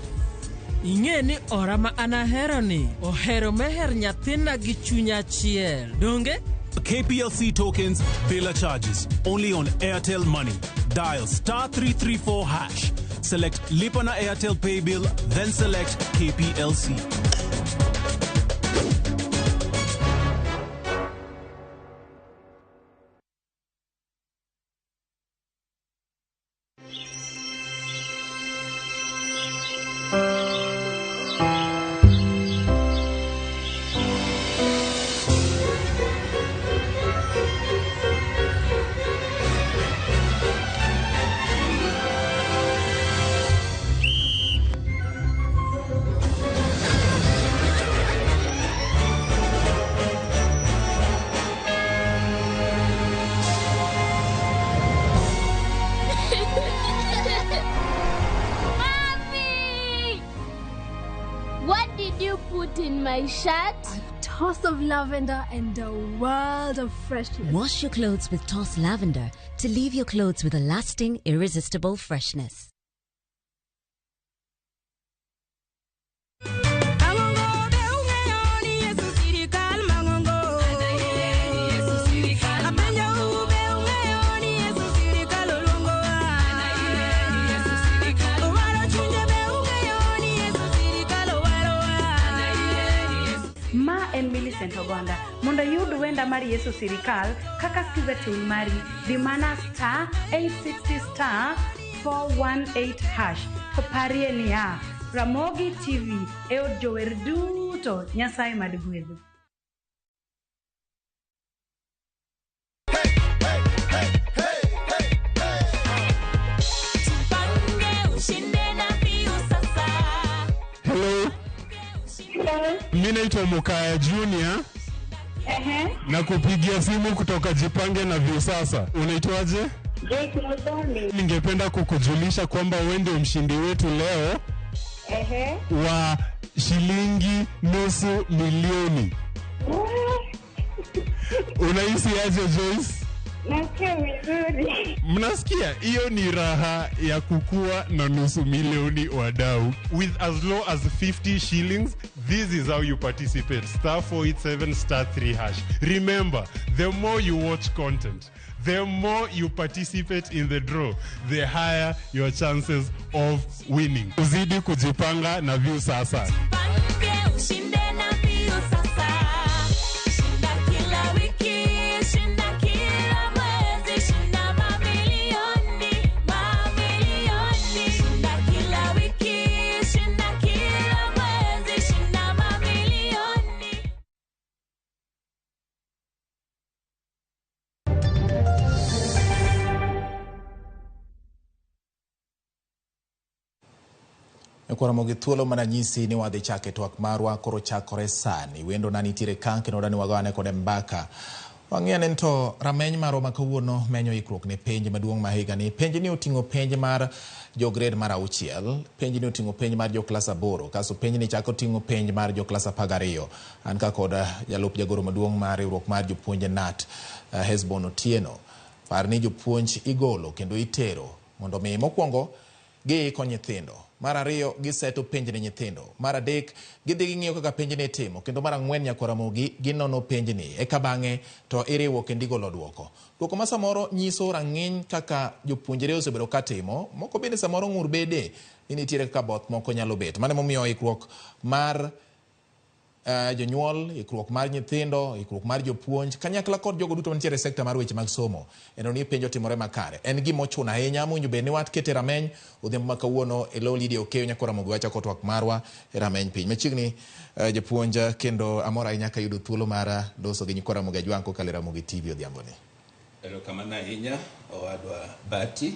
Ing'e ni ora ma an ahero ni ohero meher nyathina gi chuny achiel. Donge? KPLC tokens, bila charges. Only on Airtel Money. Dial star 334 hash. Select Lipa na Airtel Pay Bill, then select KPLC. My shirt, a toss of lavender, and a world of freshness. Wash your clothes with Toss Lavender to leave your clothes with a lasting, irresistible freshness. Ma en Millicent Ogonda. Mondo iyud wenda mar Yesu Sirikal kaka skiza tune mari, di mana star 860 star 418 hash. To parie niya, Ramogi TV e od jower duto, Nyasaye mad gwedhu. Jipange ushinde na Viu sasa. Hello. Mi naitwa Mukaya Junior. Na kupigia simu kutoka Jipange na Viusasa. Unaitwaje? Joyce Muthoni. Ningependa kukujulisha kwamba wewe ndio mshindi wetu leo wa shilingi 500,000. Unahisi aje Joyce? Nasikia vizuri. Mnasikia? Hiyo ni raha ya kukua na 500,000 wadau. With as low as 50 shillings, this is how you participate. Star 487 star 3 hash. Remember, the more you watch content, the more you participate in the draw, the higher your chances of winning. Uzidi kujipanga na Viusasa. Jipange ushinde na Viu sasa. Shinda kila wiki, shinda kila mwezi, shinda mamilioni, mamilioni. Shinda kila wiki, shinda kila mwezi, shinda mamilioni. Ramogi thuolo mana nyisi ni wadhi chake twak marwa koro chakore sani. Wendo na nitiere ka kendo dani wagoane kode mbaka. Wang'iyo ni to rameny marwa ma kawuono menyo ikruok ne penj maduong' ma higani. Penj ni oting'o penj mar jo grade mar 6, penj ni oting'o penj mar jo klas 8, kasto penj ni chako ting'o penj mar jo klas 12. An ka kod jalup jagoro maduong' mar riwruok mar jopuonj KNUT, Hesbon Otieno. Par ni jopuonj igolo kendo itero mondo mi mokwongo giiko nyithindo. Mar ariyo giseto penj ne nyithindo. Mar adek gidhi ging'iyo kaka penj ni itimo. Kendo mar ang'wen nyakwa Ramogi ginono penj ni. Eka bang'e to iriwo kendo igolo duoko. Duoko ma samoro nyiso rang'iny kaka jopuonjre osebedo katimo. Moko bende samoro ng'ur bede ni nitiere kaka both moko nyalo bet. Mano emomiyo ikruok mar jonyuol, ikruok mar nyithindo, ikruok mar jopuonj, kanyakla kod jogo duto mantiere e sekta mar weche mag somo. Eno ni penj otimore makare. En gima ochuno ahinya mowinjo bed ni wakete rameny odhiambo ma kawuono e lo Lydia Okeyo nyakwa Ramogi wachako twak marwa e rameny piny. Machiegni japuonj kendo amor ahinya kayudo thuolo mar loso gi nyikwa Ramogi Ajwang' kokalo e Ramogi TV odhiambo ni. Erokamano ahinya owadwa Bati,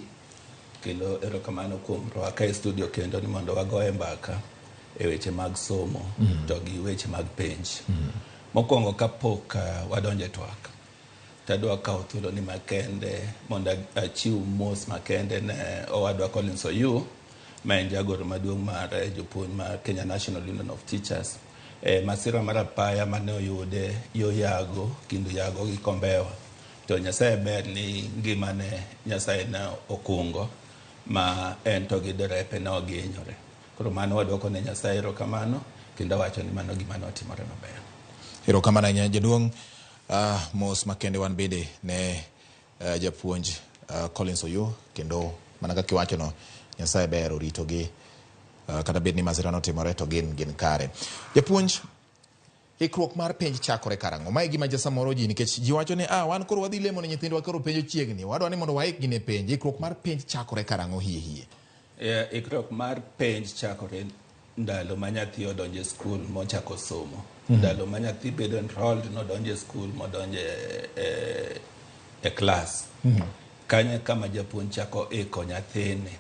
kendo erokamano kuom rwaka e studio kendo ni mondo wagoye mbaka e weche mag somo to gi weche mag penj. Mokwongo kapok wadonjo e twak, tadwa kawo thuolo ni makende mondo achiw mos makende ne owadwa Collins Oyu, ma en jagoro maduong' mar jopuonj mar Kenya National Union of Teachers. Masira mar apaya mane oyude yo Yago, kind Yago gi Kombewa. To Nyasaye ber ni ngimane Nyasaye ne okungo ma en to gi derepe ne ok gihinyore. Koro mano waduoko ne Nyasaye erokamano kendo awacho ni mano gima notimore maber. Erokamano ahinya jaduong'. Mos makende wan bende ne japuonj Collins Oyu kendo mana kaka iwachono Nyasaye ber oritogi kata bed ni masira notimore to gin kare. Japuonj, ikruok mar penj chakore karang'o? Mae gima ja samoro ji nikech ji wacho ni wan koro wadhi lemo ne nyithindwa koro penj ochiegni. Wadwa ni mondo waikgi ne penj. Ikruok mar penj chakore karang'o hie hie? Ikruok mar penj chakore ndalo ma nyathi odonjo e skul mochako somo. Ndalo ma nyathi bedo enrolled nodonjo e skul modonjo e klas. Kanyo kama japuonj chako iko nyathini.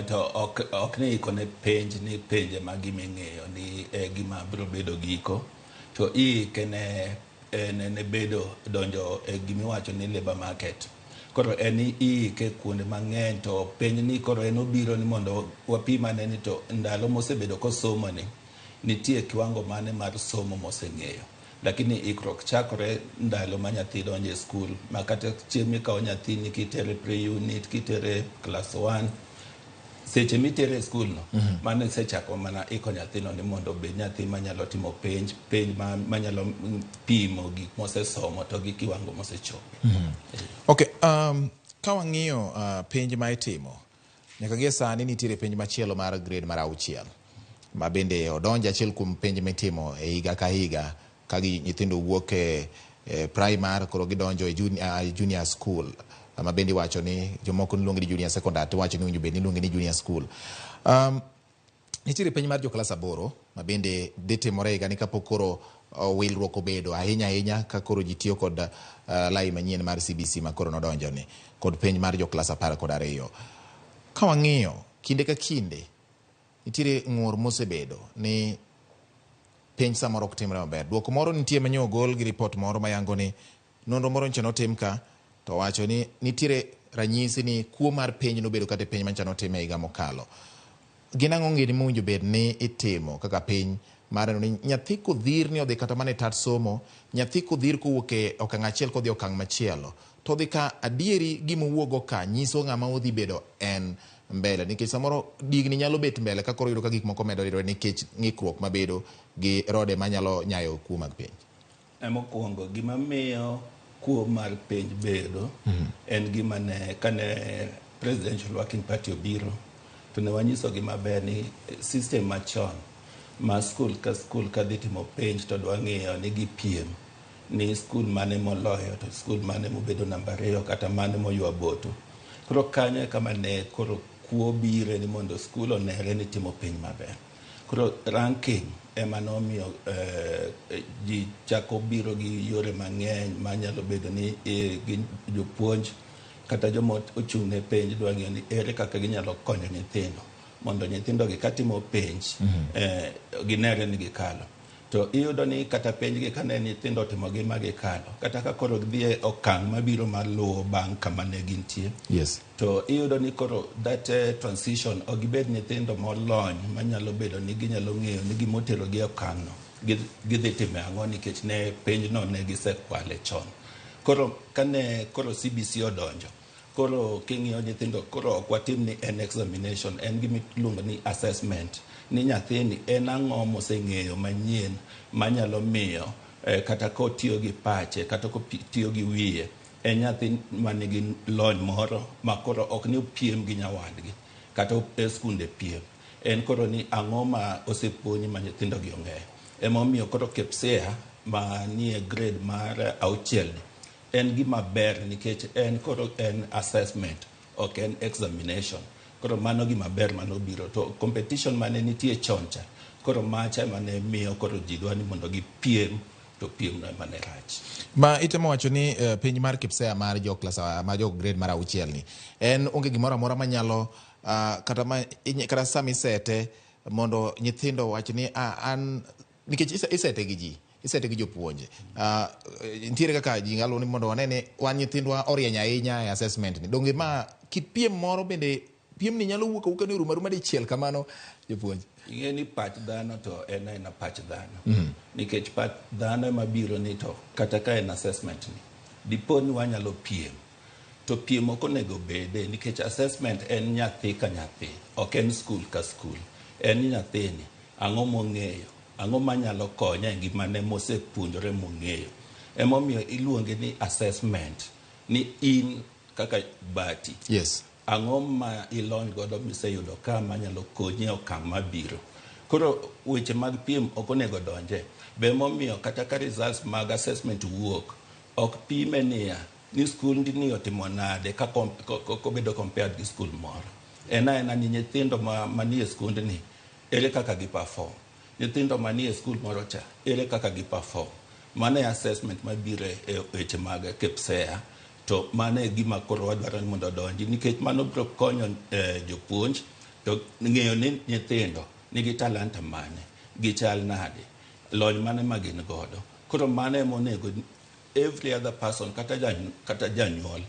To ok ni iko ne penj ni penje ma gima ing'eyo ni gima biro bedo giko. To iike ne bedo donjo e gimiwacho ni labour market. Koro en iike kuonde mang'eny to penj ni koro en obiro ni mondo wapim ane ni to ndalo mosebedo kosomo ni Nitie kiwango mane mar somo moseng'eyo. Lakini ikruok chakore ndalo ma nyathi donjo e skul, ma kata chieng' mikawo nyathini kitere pre-unit, kitere class 1, seche mitere e skul no, mano isechako mana iko nyathino ni mondo obed nyathi manyalo timo penj, penj manyalo pimo gik mosesomo to gi kiwango mosechope. Okay, ka wang'iyo penj ma itimo, nyaka gie sani nitiere penj machielo mar grade mar 6 ma bende odonjo achiel kuom penj mitimo e higa ka higa ka nyithindo wuok e primary koro gidonjo e junior school, ma bende iwacho ni jomoko niluonge ni junior secondary to iwacho ni owinjo bed ni iluonge ni junior school. Nitiere penj mar jo klas 8 ma bende dhi timore higani kapok koro wilruok obedo ahinya ahinya ka koro ji tiyo kod lai manyien mar CBC ma koro nodonjo ni kod penj mar jo klas 12. Ka wang'iyo kinde ka kinde nitiere ng'ur mosebedo ni penj samoro ok timre maber. Duoko moro nitie manyo ogol gi ripot moro mayango ni nonro moro nyocha notim ka to wacho ni nitiere ranyisi ni kuo mar penj nobedo kata e penj manyocha notim e higa mokalo. Gin ang'o ng'eni mowinjo bed ni itimo kaka piny mar neno ni nyathi kodhir ni odhi kata mana e tat somo, nyathi kodhir kowuok e okang' achiel kodhi e okang' machielo, to odhi ka adieri gima owuokgo ka nyiso ng'ama odhi bedo en mbele, nikech samoro digni nyalo bet mbele ka koro yudo ka gik moko medo ridore nikech ng'ikruok mabedo gi rode manyalo nyayo kuo mag penj. Mokwongo, gima miyo kuo mar penj bedo en gima ne kane Presidential Working Party obiro to ne wanyisogi maber ni system machon ma skul ka skul kadhi timo penj to dwa ng'iyo ni gipiem ni skul mane moloyo to skul mane mobedo namba 2 kata mane moywa boto. Koro kanyo e kama ne koro kuo bire ni mondo skul onere ni timo penj maber. Koro ranking ema nomiyo ji chako biro gi yore mang'eny manyalo bedo ni gin jopuonj kata joma ochung' ne penj dwa ng'iyo ni ere kaka ginyalo konyo nyithindo mondo nyithindo gi katimo penj ginere ni gikalo. To iyudo ni kata penj gi kane nyithindo otimo gi ma gikalo, kata ka koro gidhi e okang' mabiro maluwo bang' kama ne gintie. Yes. To iyudo ni koro that transition ok gibed nyithindo molony manyalo bedo ni ginyalo ng'eyo ni gimotero gi e okang' no gidhi timo ang'o nikech ne penj no ne gisekwale chon. Koro kane koro CBC odonjo, koro king'iyo nyithindo koro ok watim ni en examination, en gima iluongo ni assessment, ni nyathini en ang'o moseng'eyo manyien manyalo miyo kata kotiyo gi pache kata kotiyo gi wiye, en nyathi manigi lony moro ma koro ok ni opiem gi nyawadgi kata e skunde piem, en koro ni ang'o ma osepuonji ma nyithindo gi ong'eyo. Emomiyo koro KPSEA manie grade mar 6 ni en gima ber nikech en koro en assessment, ok en examination. Koro mano gima ber manobiro. To competition mane nitie chon cha, koro macha ema ne miyo koro ji dwa ni mondo gipiem, to piem no ema ne rach. Ma itemo wacho ni penj mar KPSEA mar jo klas mar jo grade mar 6 ni en onge gimoro amora manyalo kata ma kata sama isete mondo nyithindo wach ni an nikech isete gi ji, isete gi jopuonje. Nitiere kaka ji nyalo ni mondo wane ni wan nyithindwa orieny ahinya e assessment ni. Donge ma kit piem moro bende piem ni nyalo wuok awuoka ni orumo aruma dichiel kamano jopuonj? Ing'e ni pach dhano to en aena pach dhano. Nikech pach dhano ema biro ni to kata ka en assessment ni, dipo ni wanyalo piem. To piem ok onego bede nikech assessment en nyathi ka nyathi, ok en skul ka skul. En nyathini, ang'o mong'eyo, ang'o manyalo konye e ngimane mosepuonjore mong'eyo. Emomiyo iluonge ni assessment, ni in kaka Bati. Yes. Ang'o ma ilony godo miseyudo ka manyalo konyi e okang' mabiro. Koro weche mag piem ok onego donje. Be emomiyo kata ka results mag assessment wuok, ok pime niya ni skul ni otimo nade ka kobedo compared gi skul moro. En aena ni nyithindo manie skundni ere kaka gi perform. Nyithindo manie skul moro cha ere kaka gi perform. Mano e assessment mabiro e weche mag KPSEA. To mano e gima koro wadwaro ni mondo odonji nikech mano biro konyo jopuonj to ng'eyo ni nyithindo nigi talanta mane, gichal nade, lony mane ma gin godo. Koro mano ema onego every other person kata janyuol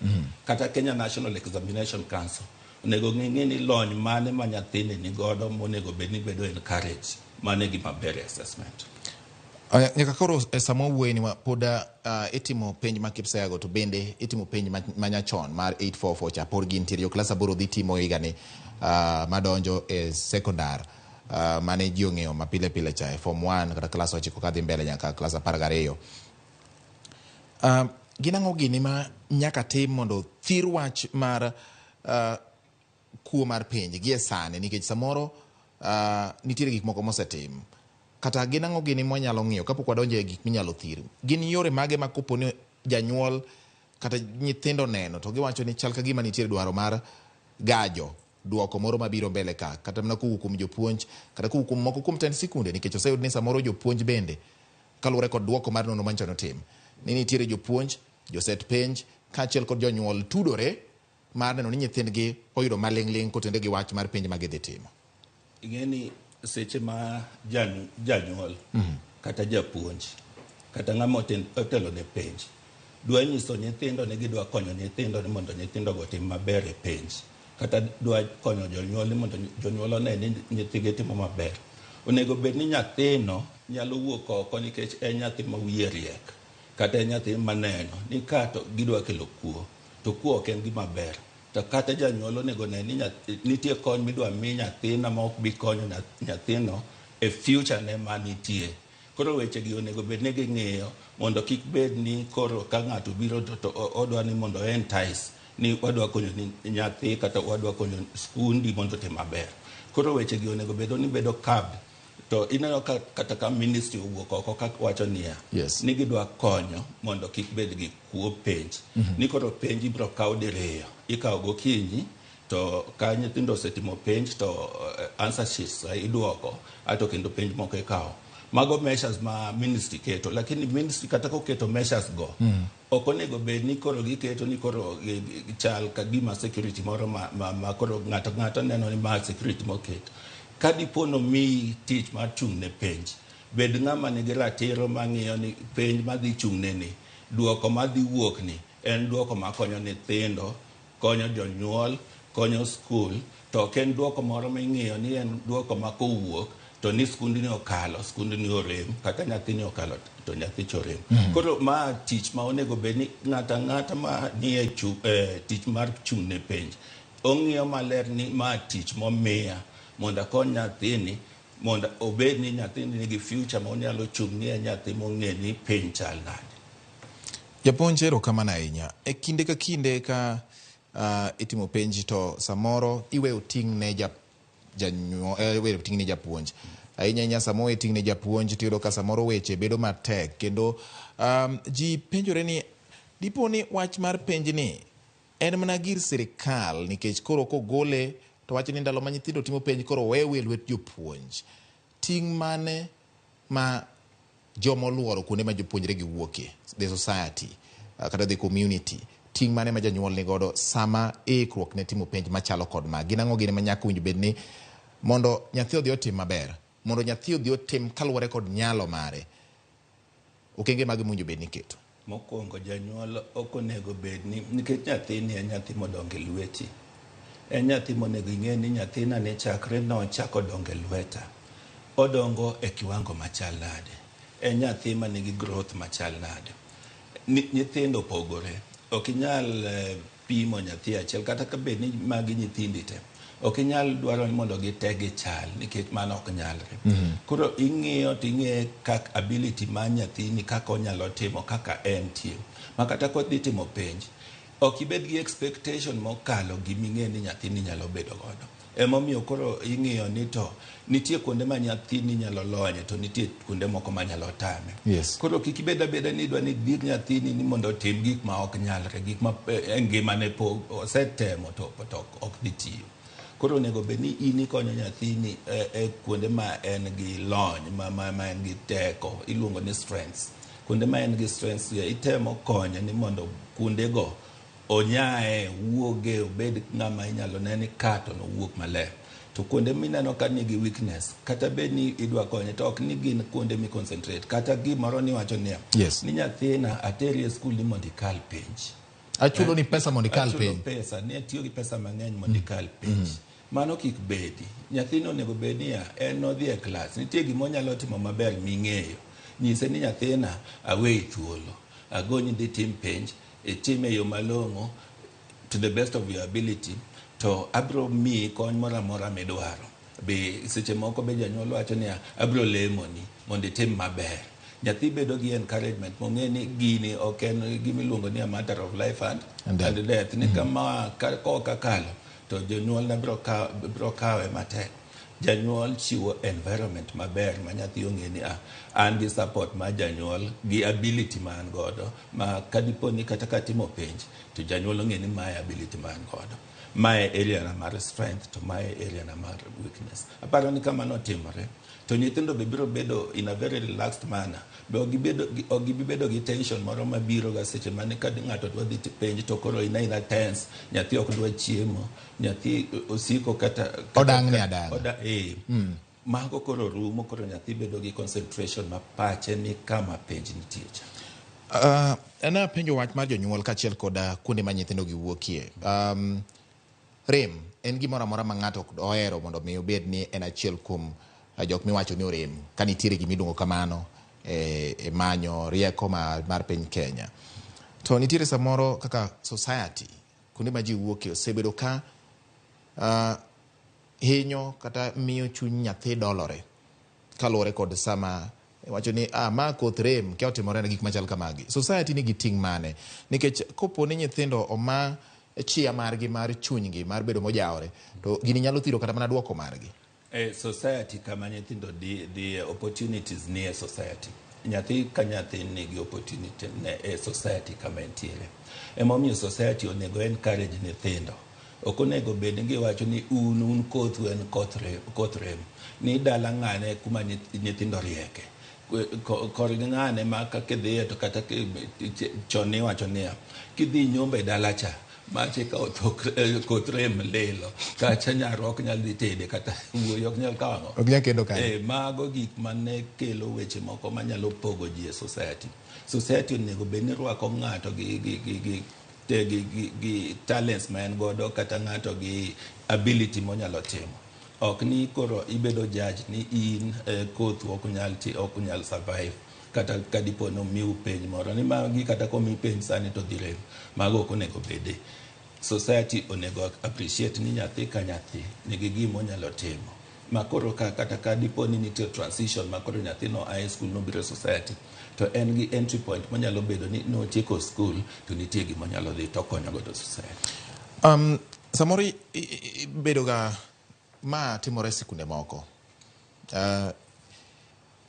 kata Kenya National Examination Council Onego ging'i ni lony mane ma nyathini nigodo monego bed ni bedo encourage. Mano e gima ber e assessment. Aya, nyaka koro e sama wawuoye ni pod itimo penj ma KPSEA go to bende itimo penj ma nyachon mar 844 cha pod gintiere jo klas aboro dhi timo higani madonjo e sekondar mane ji ong'eyo ma pile pile cha e form 1 kata klas 9 kadhi mbele nyaka klas 12. Gin ang'o gini ma nyaka tim mondo thir wach mar kuo mar penj gie sani nikech samoro nitiere gik moko mosetim kata gin ang'o gini mwanyalo ng'iyo kapok wadonjo e gik minyalo thir gin yore mage ma kopo ni janyuol kata nyithindo neno to giwacho ni chal ka gima nitiere dwaro mar gajo duoko moro mabiro mbele ka kata mana kowuok kuom jopuonj kata kowuok kuom moko kuom tend sikunde nikech oseyud ni samoro jopuonj bende kaluwore kod duoko mar nonro manyocha notim ni nitiere jopuonj joset penj kaachiel kod jonyuol tudore mar neno ni nyithindgi oyudo maling'ling' kotenore gi wach mar penj ma gidhi timo. Ing'e ni seche ma janyuol kata japuonj kata ng'ama otelo ne penj dwa nyiso nyithindo ni gidwa konyo nyithindo ni mondo nyithindogo otim maber e penj kata dwa konyo jonyuol ni mondo jonyuol one ni nyithigi timo maber. Onego bed ni nyathino nyalo wuok oko nikech en nyathi ma wiye riek kata en nyathi maneno ni ka to gidwa kelo kuo to kuo ok en gima ber. To kata janyuol onego ne ni nitie kony midwa mi nyathina ma ok bi konyo nyathino e future ne manitie. Koro weche gi onego bed ni ging'iyo mondo kik bed ni koro ka ng'ato biro to odwa ni mondo entice ni wadwa konyo nyathi kata wadwa konyo skundi mondo otim maber. Koro weche gi onego bed ni bedo curbed. To ineno ka kata ka ministry owuok oko ka wacho niya ni gidwa konyo mondo kik bed gi kuo penj. Ni koro penj ibiro kaw diriyo. Ikawo gokinyi to ka nyithindo osetimo penj to answer sheets iduoko ato kendo penj moko ikawo. Mago measures ma ministry keto, lakini ministry kata koketo measures go ok onego bed ni koro giketo ni koro chal ka gima security moro ma koro ng'ato ng'ato neno ni ma security moket. Ka dipo nomiyi tich mar chung' ne penj, bed ng'ama nigi ratiro mang'iyo ni penj madhi chung' ne ni, duoko madhi wuok ni en duoko makonyo nyithindo, konyo jonyuol, konyo skul, to ok en duoko moro ming'iyo ni en duoko ma kowuok to ni skundni okalo, skundni orem, kata nyathini okalo to nyathi cha orem. Koro ma tich ma onego bed ni ng'ato ang'ata ma nie tich mar chung' ne penj, ong'iyo maler ni ma tich momiya mondo akony nyathini mondo obed ni nyathini nigi future ma onyalo chung' ni en nyathi mong'e ni piny chal nade. Japuonj, erokamano ahinya. E kinde ka kinde ka itimo penj to samoro iweyo ting' ne iweyo ting' ne japuonj. Ahinya ahinya sama owe ting' ne japuonj tiyudo ka samoro weche bedo matek kendo ji penjore ni dipo ni wach mar penj ni en mana gir sirikal nikech koro kogole to wacho ni ndalo ma nyithindo timo penj koro owewe e lwet jopuonj. Ting' mane ma joma oluoro kuonde ma jopuonjre gi wuokie, the society kata the community, ting' mane ma janyuol ni godo sama ikruok ne timo penj machalo kod ma? Gin ang'o gini ma nyaka winj bed ni mondo nyathi odhi otim maber, mondo nyathi odhi otim kaluwore kod nyalo mare, okenge mage mowinjo bed ni iketo? Mokwongo janyuol ok onego bed ni nikech nyathini en nyathi modongo e lweti. En nyathi monego ing'e ni nyathina ni chakre nochako dongo e lweta. Odongo e kiwango machal nade. En nyathi manigi growth machal nade. Nyithindo opogore. Ok inyal pimo nyathi achiel kata ka bed ni magi nyithindi te. Ok inyal dwaro ni mondo gite gichal nikech mano ok nyalre. Koro ing'iyo to ing'iye kak ability mar nyathini kaka onyalo timo kaka entie. Ma kata kodhi timo penj, ok ibed gi expectation mokalo giming'e ni nyathini nyalo bedo godo. Emomiyo koro ing'iyo ni to nitie kuonde ma nyathini nyalo lonye to nitie kuonde moko manyalo tame. Koro kik ibed abeda ni idwa ni idhir nyathini ni mondo otim gik ma ok nyalre, gik ma e ngimane po osetemo to ok dhi tiyo. Koro onego bed ni in ikonyo nyathini e kuonde ma en gi lony, ma en gi teko, iluongo ni strengths. Kuonde ma en gi strengths itemo konye ni mondo kuondego onyae, wuoge, obed ng'ama inyalo ne ni ka to nowuok maler. To kuonde mineno ka nigi weakness, kata bed ni idwa konye to ok ni gin kuonde mi concentrate. Kata gimoro niwacho niya, ni nyathina ateri e skul ni mondo ikal penj. Achulo ni pesa mondo ikal Achulo penj. pesa ni atiyo gi pesa mang'eny mondo ikal penj. Mano kik bedi. Nyathino onego bed niya, en nodhi e klas, nitie gima onyalo timo maber ming'eyo. Nyise ni nyathina aweyi thuolo, agonyi dhi tim penj, itime e yo malong'o to the best of your ability, to abro miyi kony moro amora midwaro. Be seche moko be janyuol wacho niya, abro lemoni mondo itim maber. Nyathi bedo gi encouragement mong'e ni gini ok en gima iluongo ni a matter of life and, And death. and death. Ni kama ka ok akalo to jonyuolna bro kawe matek. Janyuol chiwo environment maber ma nyathi ong'e ni ah, an gi support mar janyuol gi ability ma an godo ma kadipo ni kata katimo penj to janyuol ong'e ni mae ability ma an godo. Mae area na mar strength to mae area na mar weakness. Aparo ni kamano otimore to nyithindo be biro bedo in a very relaxed manner. Be ok gibi bedo gi tension moro mabiro ga seche mane ka ng'ato dwa dhi penj to koro ina tense, nyathi ok dwa chiemo, nyathi osiko kata Odang'ni adang'a. Mago koro rumo, koro nyathi bedo gi concentration ma pache ni kama penj nitie cha. Napenjo wach mar jonyuol kaachiel kod kuonde ma nyithindo gi wuokie. Rem en gimoro amora ma ng'ato ok ohero mondo mi obed ni en achiel kuom jok miwacho ni orem ka nitiere gima iluongo kamano e manyo rieko mar piny Kenya. To nitiere samoro kaka society kuonde ma ji wuokie osebedo ka hinyo kata miyo chuny nyathi dolore kaluwore kod sama wacho ni ma koth rem kia otimore ne gik machal kamagi. Society nigi ting' mane? Nikech kopo ni nyithindo oma chia margi mar chunygi mar bedo mojawore to gini nyalo thiro kata mana duoko margi. E society kama nyithindo dhi opportunities ni e society. Nyathi ka nyathi nigi opportunity ne e society kama entiere. Emomiyo society onego encourage nyithindo. Ok onego bed ni giwacho ni un kothu en koth rem. Ni dala ng'ane kuma nyithindo rieke. Korgi ng'ane ma kidhiye to kata chon niwacho niya, kidhi nyombo e dala cha, mache ka koth rem lilo, kacha nyarwa ok nyal dhi tede kata wuoyi ok nyal kawo ang'o. Ok nyal kendo kanyo. Mago gik mane kelo weche moko manyalo pogo ji e society. Society onego bed ni rwako ng'ato gi talents ma en godo kata ng'ato gi ability monyalo timo. Ok ni koro ibedo judge ni in kothu ok nyal survive kata kadipo ni omiu penj moro ni magi kata komi penj sani to dhi rem. Mago ok onego bede. Society onego appreciate ni nyathi ka nyathi nigi gima onyalo timo. Ma koro kata kadipo ni nitie transition ma koro nyathino high school nobiro e society to en gi entry point monyalo bedo ni notieko school to nitie gima onyalo dhi to okonyo godo society. Samoro bedo ga ma timore e sikunde moko.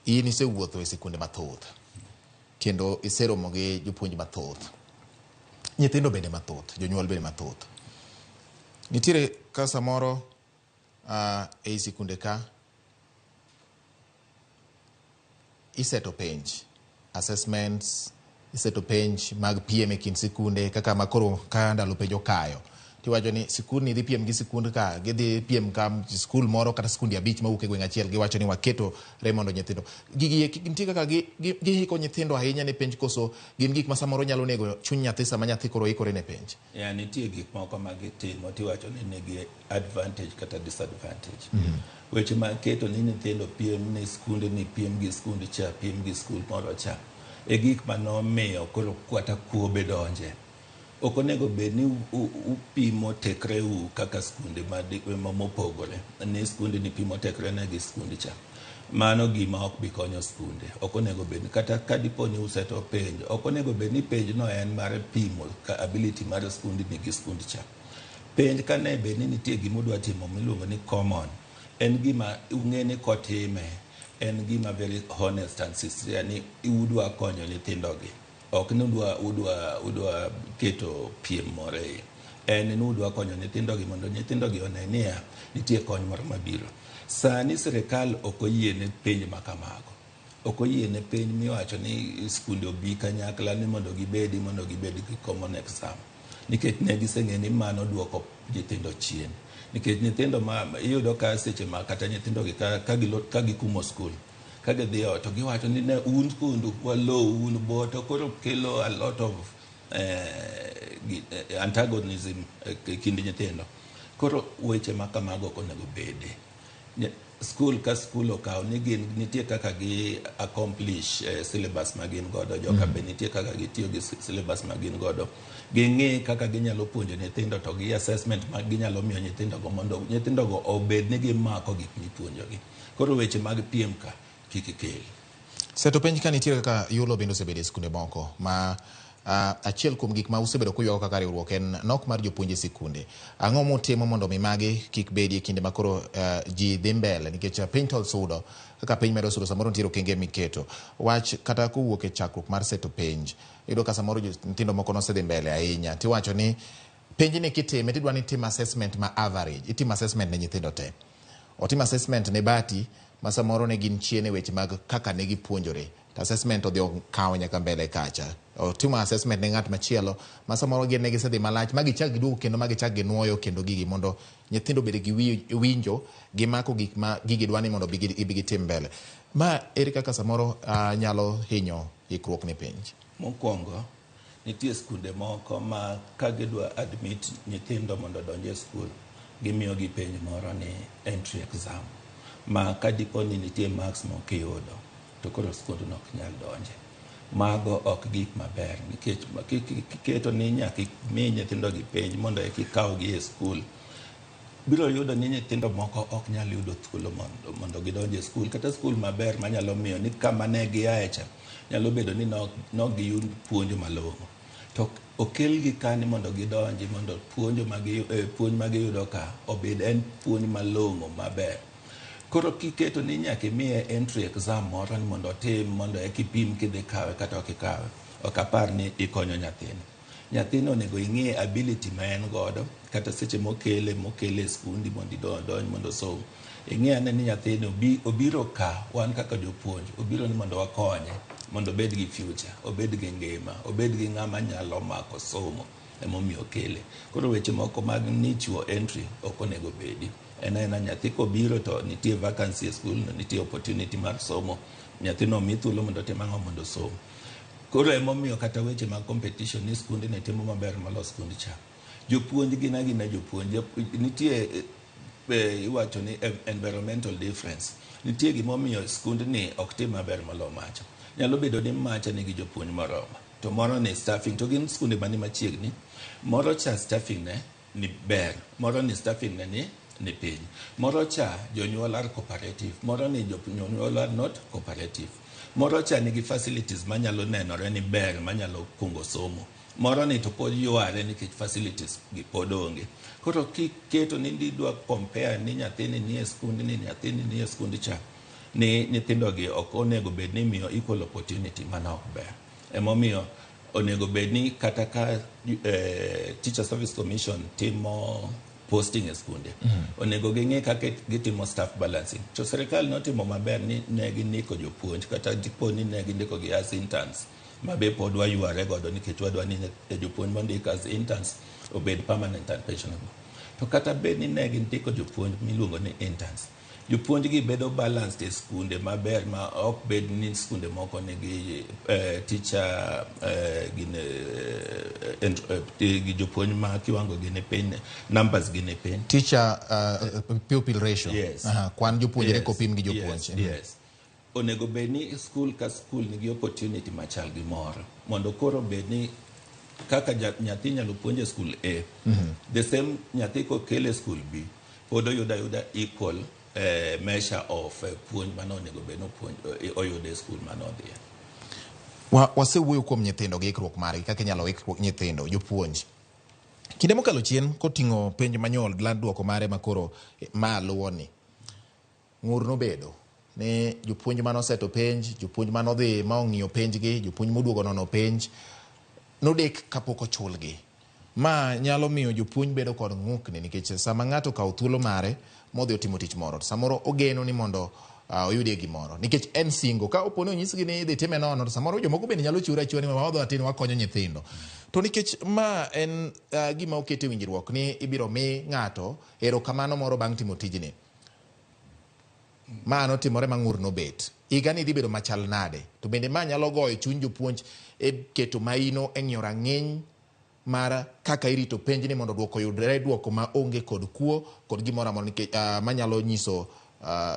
In isewuotho e sikunde mathoth kendo iseromo gi jopuonj mathoth, nyithindo bende mathoth, jonyuol bende mathoth. Nitiere ka samoro ei sikunde ka iseto penj, assessments, iseto penj mag piem e kind sikunde kaka makoro ka ndalo penj okayo tiwacho ni sikundni dhi piem gi sikund ka, gidhi piem ka skul moro kata sikundi 5 mawuok e gweng' achiel, giwacho ni waketo re mondo nyithindo gigi nitie kaka gihiko nyithindo ahinya ne penj, koso gin gik ma samoro nyalo nego chuny nyathi sama nyathi koro ikore ne penj? Ya, nitie gik moko ma gitimo tiwacho ni nigi advantage kata disadvantage. Weche ma keto ni nyithindo piem ni skunde ni piem gi skund cha, piem gi skul moro cha, e gik manomiyo koro kata kuo be donje. Ok onego bed ni upimo tekreu kaka skunde mopogore, ni skunde ni pimo tekre ne gi skund cha. Mano gima ok bi konyo skunde. Ok onego bed ni kata kadipo ni useto penj, ok onego bed ni penj no en mar pimo ka ability mar skund ni gi skund cha. Penj kane bed ni nitie gima udwa timo miluongo ni common, en gima ung'e ni kotime, en gima very honest and sincere ni udwa konyo nyithindogi. Ok ni udwa keto piem moro e en ni udwa konyo nyithindogi mondo nyithindogi one niya nitie kony moro mabiro. Sani sirikal ok oyiene penj ma kamago. Ok oyiene penj miwacho ni skunde obi kanyakla ni mondo gibed gi common exam. Nikech ne giseng'e ni mano duoko nyithindo chien. Nikech nyithindo ma iyudo ka seche ma kata nyithindogi ka gikumo skul, ka gidhi ot to giwacho ni ne un skundu walou un bo, to koro kelo a lot of antagonism e kind nyithindo. Koro weche ma kamago ok onego bede. Skul ka skul okaw ni gin nitie kaka gi accomplish syllabus ma gin godo, joka be nitie kaka gitiyo gi syllabus ma gin godo, ging'i kaka ginyalo puonjo nyithindo to gi assessment ma ginyalo miyo nyithindogo mondo nyithindogo obed ni gimako gik mipuonjogi. Koro weche mag piem ka kik kel. Seto penj ka nitiere kaka yulo bende osebedo e skunde moko ma achiel kuom gik ma usebedo kuywago kaka riwruok en nok mar jopuonj e sikunde. Ang'o mutimo mondo mi magi kik bedi e kinde ma koro ji dhi mbele nikech piny to sudo kaka piny medo sudo samoro nitiere okenge miketo. Wach kata kowuok e chakruok mar seto penj, iyudo ka samoro nyithindo moko nosedhi mbele ahinya tiwacho ni penj ni kitime tidwa ni itim assessment ma average, itim assessment ne nyithindo te. Otim assessment ne Bati ma samoro ne gin chien e weche mag kaka ne gipuonjore. To assessment odhi okawo nyaka mbele kacha. Otimo assessment ne ng'at machielo ma samoro gin ne gisedhi malach ma gichak giduogo kendo ma gichak ginuoyo kendo gigi mondo nyithindo obed gi winjo gimako gik ma gigi dwa ni mondo gibi gitim mbele. Ma ere kaka samoro nyalo hinyo ikruok ne penj? Mokwongo, nitie skunde moko ma ka gidwa admit nyithindo mondo odonj e skul, gimiyogi penj moro ni entry exam ma ka dipo ni nitie marks ma ok iyudo to koro skundno ok nyal donje. Mago ok gik maber nikech kiketo ni nyaka imi nyithindo gi penj mondo eka ikawgi e skul, biro yudo ni nyithindo moko ok nyal yudo thuolo mondo gidonj e skul, kata skul maber manyalo miyo ni kama ne giaye cha nyalo bedo ni nok giyud puonjo malong'o. To okelgi kani mondo gidonji mondo puonj ma giyudo ka obed en puonj malong'o maber. Koro kiketo ni nyaka imiye entry exam moro ni mondo otim mondo eka ipim kidhi kawe kata ok ikawe, ok apar ni ikonyo nyathino. Nyathino onego ing'i ability ma en godo kata seche mokele e skundi mondo odonj mondo osom. Ing'i ane ni nyathini obiro ka wan kaka jopuonj, obiro ni mondo wakonye mondo obed gi future, obed gi ngima, obed gi ng'ama nyalo mako somo emomiyo okele. Koro weche moko mag ni chiwo entry ok onego bedi. En aena nyathi kobiro to nitie vacancy e skul no, nitie opportunity mar somo, nyathino omi thuolo mondo otim ang'o mondo osom. Koro emomiyo kata weche mag competition ni skundni timo maber molo skund cha. Jopuonj gin agina jopuonj. Nitie iwacho ni environmental difference. Nitie gimomiyo skundni ok tim maber molo macha. Nyalo bedo ni macha nigi jopuonj moromo, to moro ni staffing, to gin skunde mani machiegni. Moro cha staffing ne ni ber, moro ni staffing ne ni piny. Moro cha jonyuol are cooperative, moro ni jonyuol are not cooperative. Moro cha nigi facilities manyalo nenore ni ber manyalo kungo somo. Moro ni to pod yware nikech facilities gi pod onge. Koro kiketo ni idwa compare ni nyathini nie skundni, nyathini nie skund cha, ni nyithindo gi ok onego bed ni imiyo equal opportunity, mano ok ber. Emomiyo onego bed ni kata ka Teacher Service Commission timo posting e skunde, onego ging'i kaka gitimo staff balancing. To sirikal notimo maber ni ne gindiko jopuonj kata dipo ni ne gindiko gi as interns, ma be pod wayware godo nikech wadwa ni jopuonj mondik as interns obed permanent and pensionable. To kata bed ni ne gindiko jopuonj miluongo ni interns, jopuonj gi bedo balanced e skunde maber ma ok bed ni skunde moko nigi teacher gi jopuonj ma kiwango gi ni piny, numbers gi ni piny. Teacher pupil ratio. Yes. Kwan jopuonjre kopim gi jopuonj. Yes. Onego bed ni skul ka skul nigi opportunity machal gi moro mondo koro bed ni kaka nyathi nyalo puonje skul A, the same nyathi kokele skul B pod oyudo ayuda equal measure of puonj mane onego bed ni oyudo e skul mane odhiye. Wasewuoyo kuom nyithindo gi ikruok margi kaka inyalo ik nyithindo jopuonj. Kinde mokalo chien koting'o penj manyuol land duoko mare makoro ma luwoni, ng'ur nobedo ni jopuonj mane oseto penj, jopuonj mane odhi ma ong'iyo penjgi, jopuonj moduogo nono penj nodek kapok ochulgi. Ma nyalo miyo jopuonj bedo kod ng'ukni nikech sama ng'ato okawo thuolo mare modhi otimo tich moro, samoro ogeno ni mondo oyudie gimoro nikech en singo. Ka opo ni onyisgi ni idhi time nono, to samoro jomoko bende nyalo chiwore achiwa ni wadhi atin wakonyo nyithindo. To nikech ma en gima oket e winjruok ni ibiro mi ng'ato erokamano moro bang' timo tijni, ma notimore ma ng'ur nobet. Higani dhi bedo machal nade? To bende ma nyalo goyo chuny jopuonj e keto maino e ng'iyo rang'iny mar kaka irito penj ni mondo duoko yudre duoko ma onge kod kuo kod gimoro amora nikech manyalo nyiso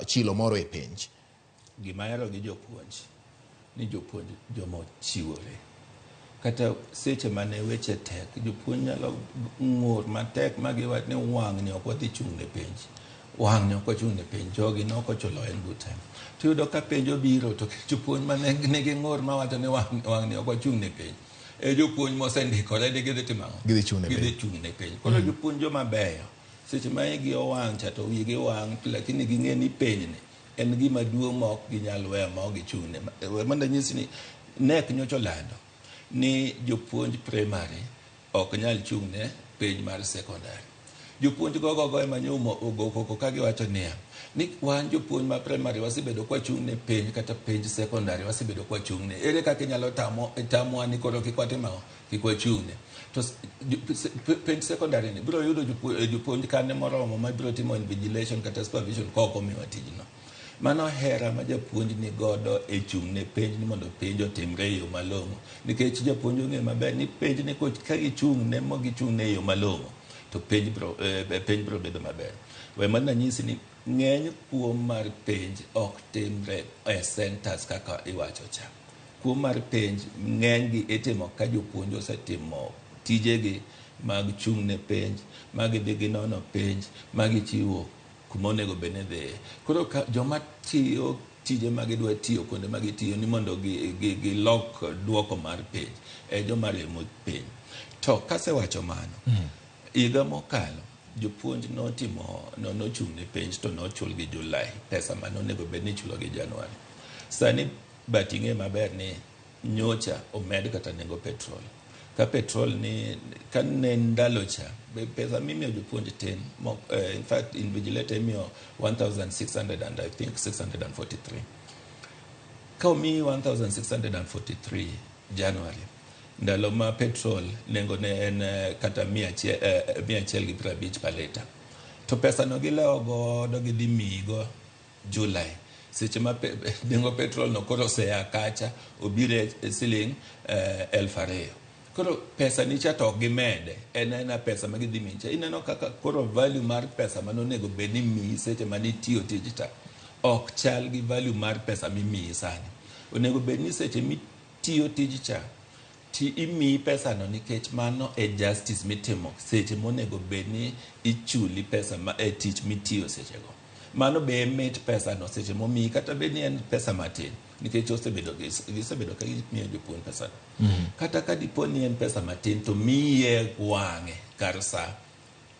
chilo moro e penj. Gima ahero gi jopuonj ni jopuonj joma ochiwore. Kata seche mane weche tek, jopuonj nyalo ng'ur matek ma giwach ni wang'ni ok wadhi chung' ne penj. Wang'ni ok wachung' ne penj, jogi ne ok ochulo en good time. To iyudo ka penj obiro to jopuonj mane nigi ng'ur mawacho ni wang'ni ok wachung' ne penj. E jopuonj mosendikore ni gidhi timo ang'o? Gidhi chung' ne penj. Gidhi chung' ne penj. Koro jopuonj joma beyo, seche ma igi owang' cha to wigi wang' lakini ging'e ni penjni en gima duong' ma ok ginyal weyo ma ok gichung' ne. We mondo anyisi ni KNEC nyocha olando ni jopuonj primary ok nyal chung' ne penj mar secondary. Jopuonj gogogo ema nyo ogo koko ka giwacho niya, ni wan jopuonj ma primary wasebedo kwachung' ne penj kata penj secondary wasebedo kwachung' ne. Ere kaka inyalo tamwa ni koro kik watim ang'o? Kik wachung' ne. To penj secondary ni biro yudo jopuonj kane moromo ma biro timo invigilation kata supervision ka ok omiwa tijno. Mano hera ma japuonj ni godo e chung' ne penj ni mondo penj otimre e yo malong'o. Nikech japuonj ong'eyo maber ni penj ni ka gichung' ne ma gichung' ne e yo malong'o to penj biro bedo maber. We mondo anyisi ni ng'eny kuo mar penj ok timre e centers kaka iwacho cha. Kuo mar penj ng'eny gi itimo ka jopuonj osetimo tijegi mag chung' ne penj, ma gidhi ginono penj, ma gichiwo kuma onego bed ni dhiye. Koro ka joma tiyo tije ma gidwa tiyo kuonde ma gitiyo ni mondo gilok duoko mar penj e joma remo penj. To kasewacho mano, higa mokalo jopuonj notimo nochung' ne penj to nochul gi July pesa mane onego bed ni ichulo gi January. Sani but ing'e maber ni nyocha omed kata nengo petrol. Ka petrol ni ka ne ndalo cha pesa mimiyo jopuonj tin. In fact invigilator imiyo 1600 and I think 643. Ka omiyi 1643 January, ndalo ma petrol nengo ne en kata 150 per liter. To pesa no gilewo godo gidhi miyigo July. Seche ma nengo petrol no koro osea kacha obiro e siling 2000. Koro pesa ni cha to ok gimede, en aena pesa ma gidhi miyi cha. Ineno kaka koro value mar pesa mane onego bed ni miyi seche mane itiyo tij cha ok chal gi value mar pesa mimiyi sani. Onego bed ni seche mitiyo tij cha ti imiyi pesa no nikech mano e justice mitimo seche monego bed ni ichuli pesa ma e tich mitiyo sechego. Mano be mit pesa no seche momiyi kata bed ni en pesa matin nikech osebedo gisebedo ka gimiyo jopuonj pesa no. Kata ka dipo ni en pesa matin to miye wang'e kar sa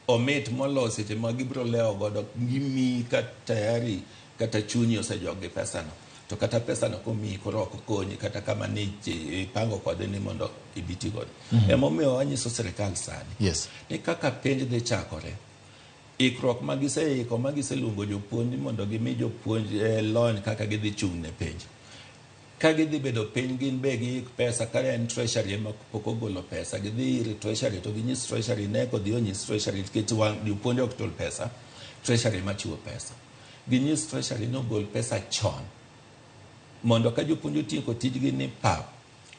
omit molo seche ma gibiro lewo godo gimiyi ka tayari kata chunyi osejok gi pesa no. To kata pesa no komiyi koro ok konyi kata kama ni ipango kode ni mondo ibiti godo. Emomiyo wanyiso sirikal sani. Yes. Ni kaka penj dhi chakore, ikruok ma giseiko ma giseluongo jopuonj mondo gimi jopuonj lony kaka gidhi chung' ne penj. Ka gidhi bedo piny gin be giik pesa ka en treasury ema pok ogolo pesa gidhi ir treasury to ginyis treasury ne kodhi onyis treasury nikech jopuonj ok chul pesa, treasury ema chiwo pesa. Ginyis treasury ni ogol pesa chon mondo ka jopuonj otieko tijgi ni pap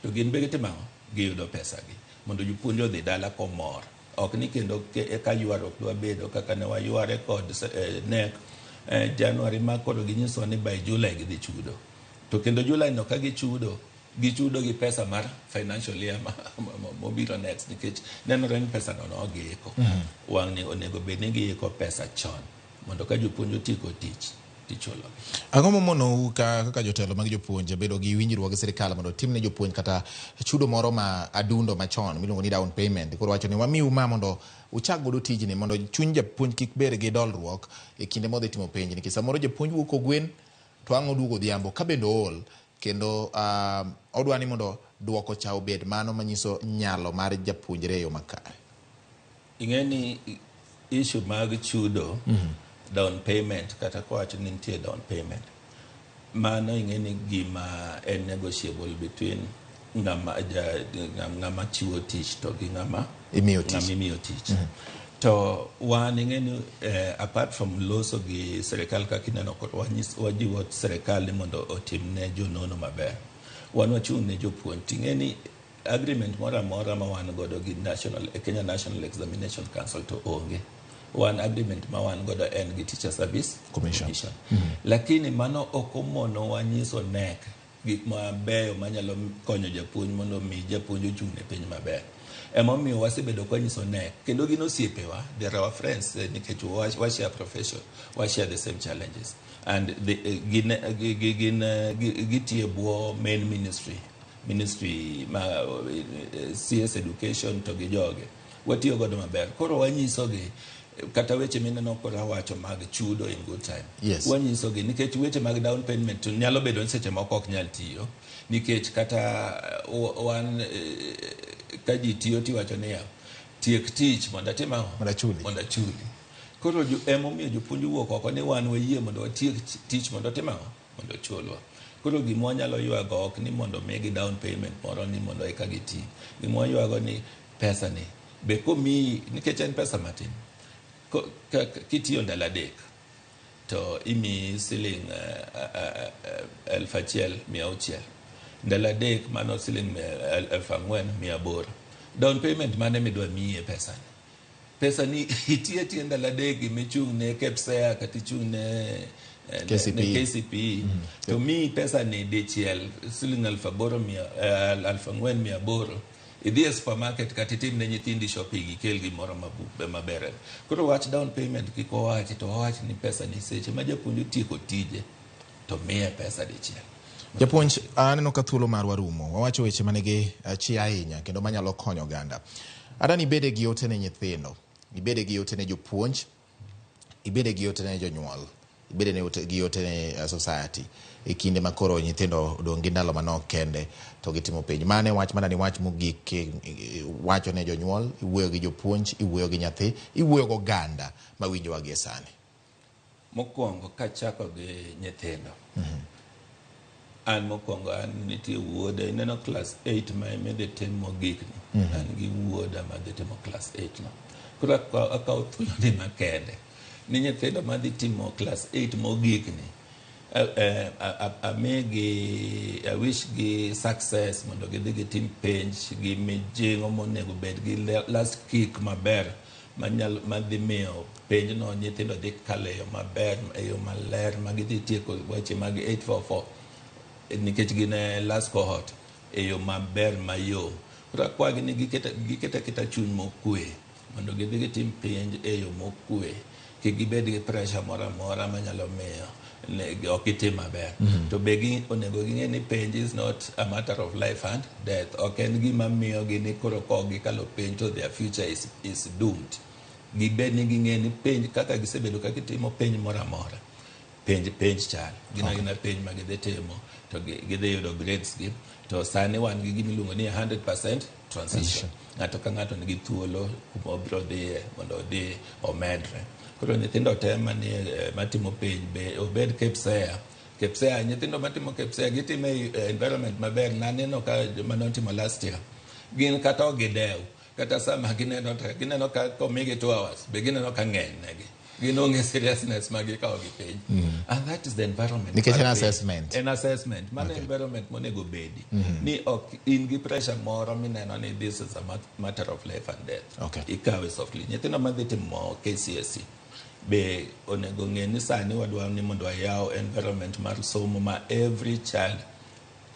to gin be gitimo ang'o? Giyudo pesa gi mondo jopuonj odhi dala komor. Ok ni kendo ka ywaruok dwa bedo kaka ne wayware kod KNEC January ma koro ginyiswa ni by July gidhi chudo. To kendo July no ka gichudo, gichudo gi pesa mar financial year mobiro next nikech nenore ni pesa no nogiiko. Wang'ni onego bed ni giiko pesa chon mondo ka jopuonj otieko tich tichulogi. Ang'o momonou kaka jotelo mag jopuonj bedo gi winjruok gi sirikal mondo otim ne jopuonj kata chudo moro ma adundo machon miluongo ni down payment? Koro wacho ni wamiu ma mondo uchak godo tijni mondo chuny japuonj kik bed gi dolruok e kinde modhi timo penj nikech samoro japuonj wuok kogwen to ang' oduogo odhiambo ka bende ool kendo odwa ni mondo duoko cha obed mano manyiso nyalo mar japuonjre e yo makare. Ing'e ni issue mag chudo down payment kata kowacho ni nitie down payment mano ing'e ni gima en negotiable between ng'ama chiwo tich to gi ng'ama imiyo tich. Ng'ama imiyo tich. To wan ing'e ni apart from loso gi sirikal kaka ineno koro wajiwo sirikal ni mondo otim ne jonono maber. Wan wachung' ne jopuonj. Ting'e ni Agreement moro amora ma wan godo gi National, Kenya National Examination Council to onge. Wan agreement ma wan godo en gi Teacher Service Commission. Lakini mano ok omonowa nyiso KNEC gik mabeyo manyalo konyo japuonj mondo mi japuonj ochung' ne piny maber. Emomiyo wasebedo kwa nyiso KNEC kendo gin osiepewa, they are our friends, nikech wa share profession, wa share the same challenges and the, gin, gin, gitiyo e bwo main ministry ma CS education to gi joge watiyo godo maber. Koro wanyisogi kata weche mineno koro awacho mag chudo in good time. Wanyisogi nikech weche mag down payment to nyalo bedo ni seche moko ok nyal tiyo nikech kata wan, ka ji tiyo tiwacho niya, tiek tich mondo atim ang'o? Mondo achuli. Mondo achuli. Koro emomiyo jopuonj wuok oko ni wan wayie mondo watiek tich mondo otim ang'o? Mondo ochulwa. Koro gima wanyalo ywago ok ni mondo migi down payment moro ni mondo eka giti. Gima waywago ni pesa ni be komiyi, nikech en pesa matin, kitiyo ndalo 3 to imiyi siling 1,600. Ndalo 3 mano siling 4,800. Down payment mane midwa miye pesa ni? Pesa ni itiyo atiya ndalo 3 gimichung' ne KPSEA kata ichung' ne KCPE. Ne KCPE to miyi pesa ni dichiel siling 8,800, idhi e supermarket kata itim ne nyithindi shopping, ikel gimoro maber. Koro wach down payment kik wawachi, to wawach ni pesa ni seche ma japuonj otieko tije to miye pesa dichiel. Japuonj, aneno ka thuolo marwa rumo. Wawacho weche manigi chia ahinya kendo manyalo konyo oganda. Adani ibede gi ote ne nyithindo, ibede gi ote ne jopuonj, ibede gi ote ne jonyuol, ibede gi ote ne society e kinde ma koro nyithindo odong' gi ndalo manok kende to gitimo penj. Mane wach mana ni wach mogik, wacho ne jonyuol, iwuoyo gi jopuonj, iwuoyo gi nyathi, iwuoyo gi oganda mawinjowa gie sani. Mokwongo kachako gi nyithindo. An mokwongo an nitie wuoda, ineno class 8 ma midhi tim mogik ni. An gi wuoda madhi timo class 8 no. Koro akawo thuoloni makende ni nyithindo madhi timo class 8 mogik ni amigi, I wish gi success mondo gidhi gitim penj gi mijing'o monego bed gi last kick maber manyalo madhi miyo penjno nyithindo dhi kalo e yo maber, e yo maler ma gidhi tieko weche mag 844 nikech gin e last cohort e yo maber mayom. Koro akwagi ni giket aketa chuny mokwe mondo gidhi gitim penj e yo mokwe, kik gibed gi pressure moro amora manyalo miyo ok gitim maber. To be onego ging'e ni penj is not a matter of life and death. Ok en gima miyo gi ni koro kok gikalo penj to their future is doomed. Gibed ni ging'e ni penj kaka gisebedo ka gitimo penj moro amora, penj chal gin agina penj ma gidhi timo to gidhi yudo grades gi. To sani wan gi gima iluongo ni 100% transition. Ng'ato ka ng'ato nigi thuolo kuma obiro dhiye mondo odhi omedre. Koro nyithindo te manie matimo penj be obed KPSEA. KPSEA, nyithindo matimo KPSEA gitimo e environment maber. Naneno ka joma notimo last year gin kata ok gidew kata sama gineno to gineno ka komigi 2 hours be gineno ka ng'eny negi, gin onge seriousness ma gikawo gi penj. And that is the environment Nikech en mar penj. Assessment. En assessment mano. Environment monego bedi ni ok in gi pressure moro mineno ni this is a matter of life and death. Ikawe softly. Nyithindo madhi timo KCSE be onego ng'e ni sani wadwaro ni mondo wayaw environment mar somo ma every child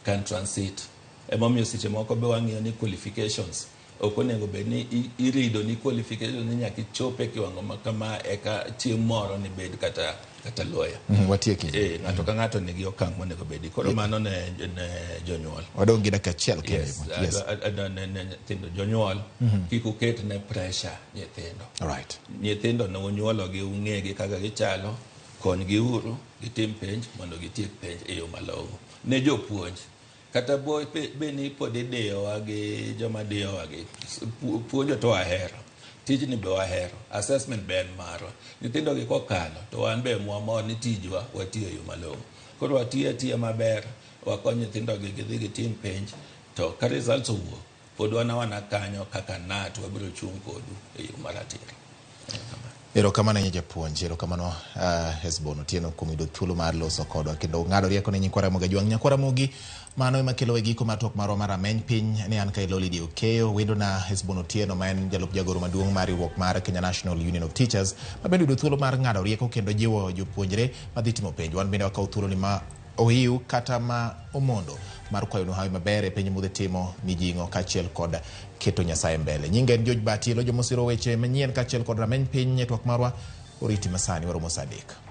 can transit. Emomiyo seche moko be wang'iyo ni qualifications ok onego bed ni irido ni qualification ni nyaka ichop e kiwango ma kama eka chieng' moro ni bed kata lawyer. Watieki. Ng'ato ka ng'ato nigi okang' monego bedi. Koro mano ne jonyuol. Wadong' gi dakika achiel kende. Yes, ne nyithindo, jonyuol kik uket ne pressure nyithindo. All right. Nyithindo ne unyuologi, ung'egi kaka gichalo, konygi uru gitim penj mondo gitiek penj e yo malong'o. Ne jopuonj, kata be ni pod idiyowa gi joma diyowa gi puonjo to wahero tijni be wahero assessment be en marwa. Nyithindo gi kokalo to wan be mwamor ni tijwa watiyo e yo malong'o. Koro watiyo atiya maber, wakony nyithindo gi gidhi gitim penj, to ka results owuok pod wan awana kanyo kaka KNUT wabiro chung' kodu e yo maratiro. Erokamano ahinya japuonj, erokamano Hesbon Otieno kuom yudo thuolo mar loso kodwa kendo ng'ado rieko ne nyikwa Ramogi Ajwang'. Nyakwa Ramogi, mano ema kelo e giko mar twak marwa mar Rameny Piny. Ne an ka Lolly Okeyo, wendona Hesbon Otieno ma en jalup jagoro maduong' mar riwruok mar Kenya National Union of Teachers, ma bende oyudo thuolo mar ng'ado rieko kendo jiwo jopuonjre madhi timo penj. Wan bende wakawo thuolo ni ma ohiu kata ma omondo mar kwayonu hawi maber e penj mudhi timo mijing'o kaachiel kod keto Nyasaye mbele. Nyinga en George Bati, elo jomosiro weche manyien kaachiel kod Rameny Piny e twak marwa. Oriti masani waromo saa 3.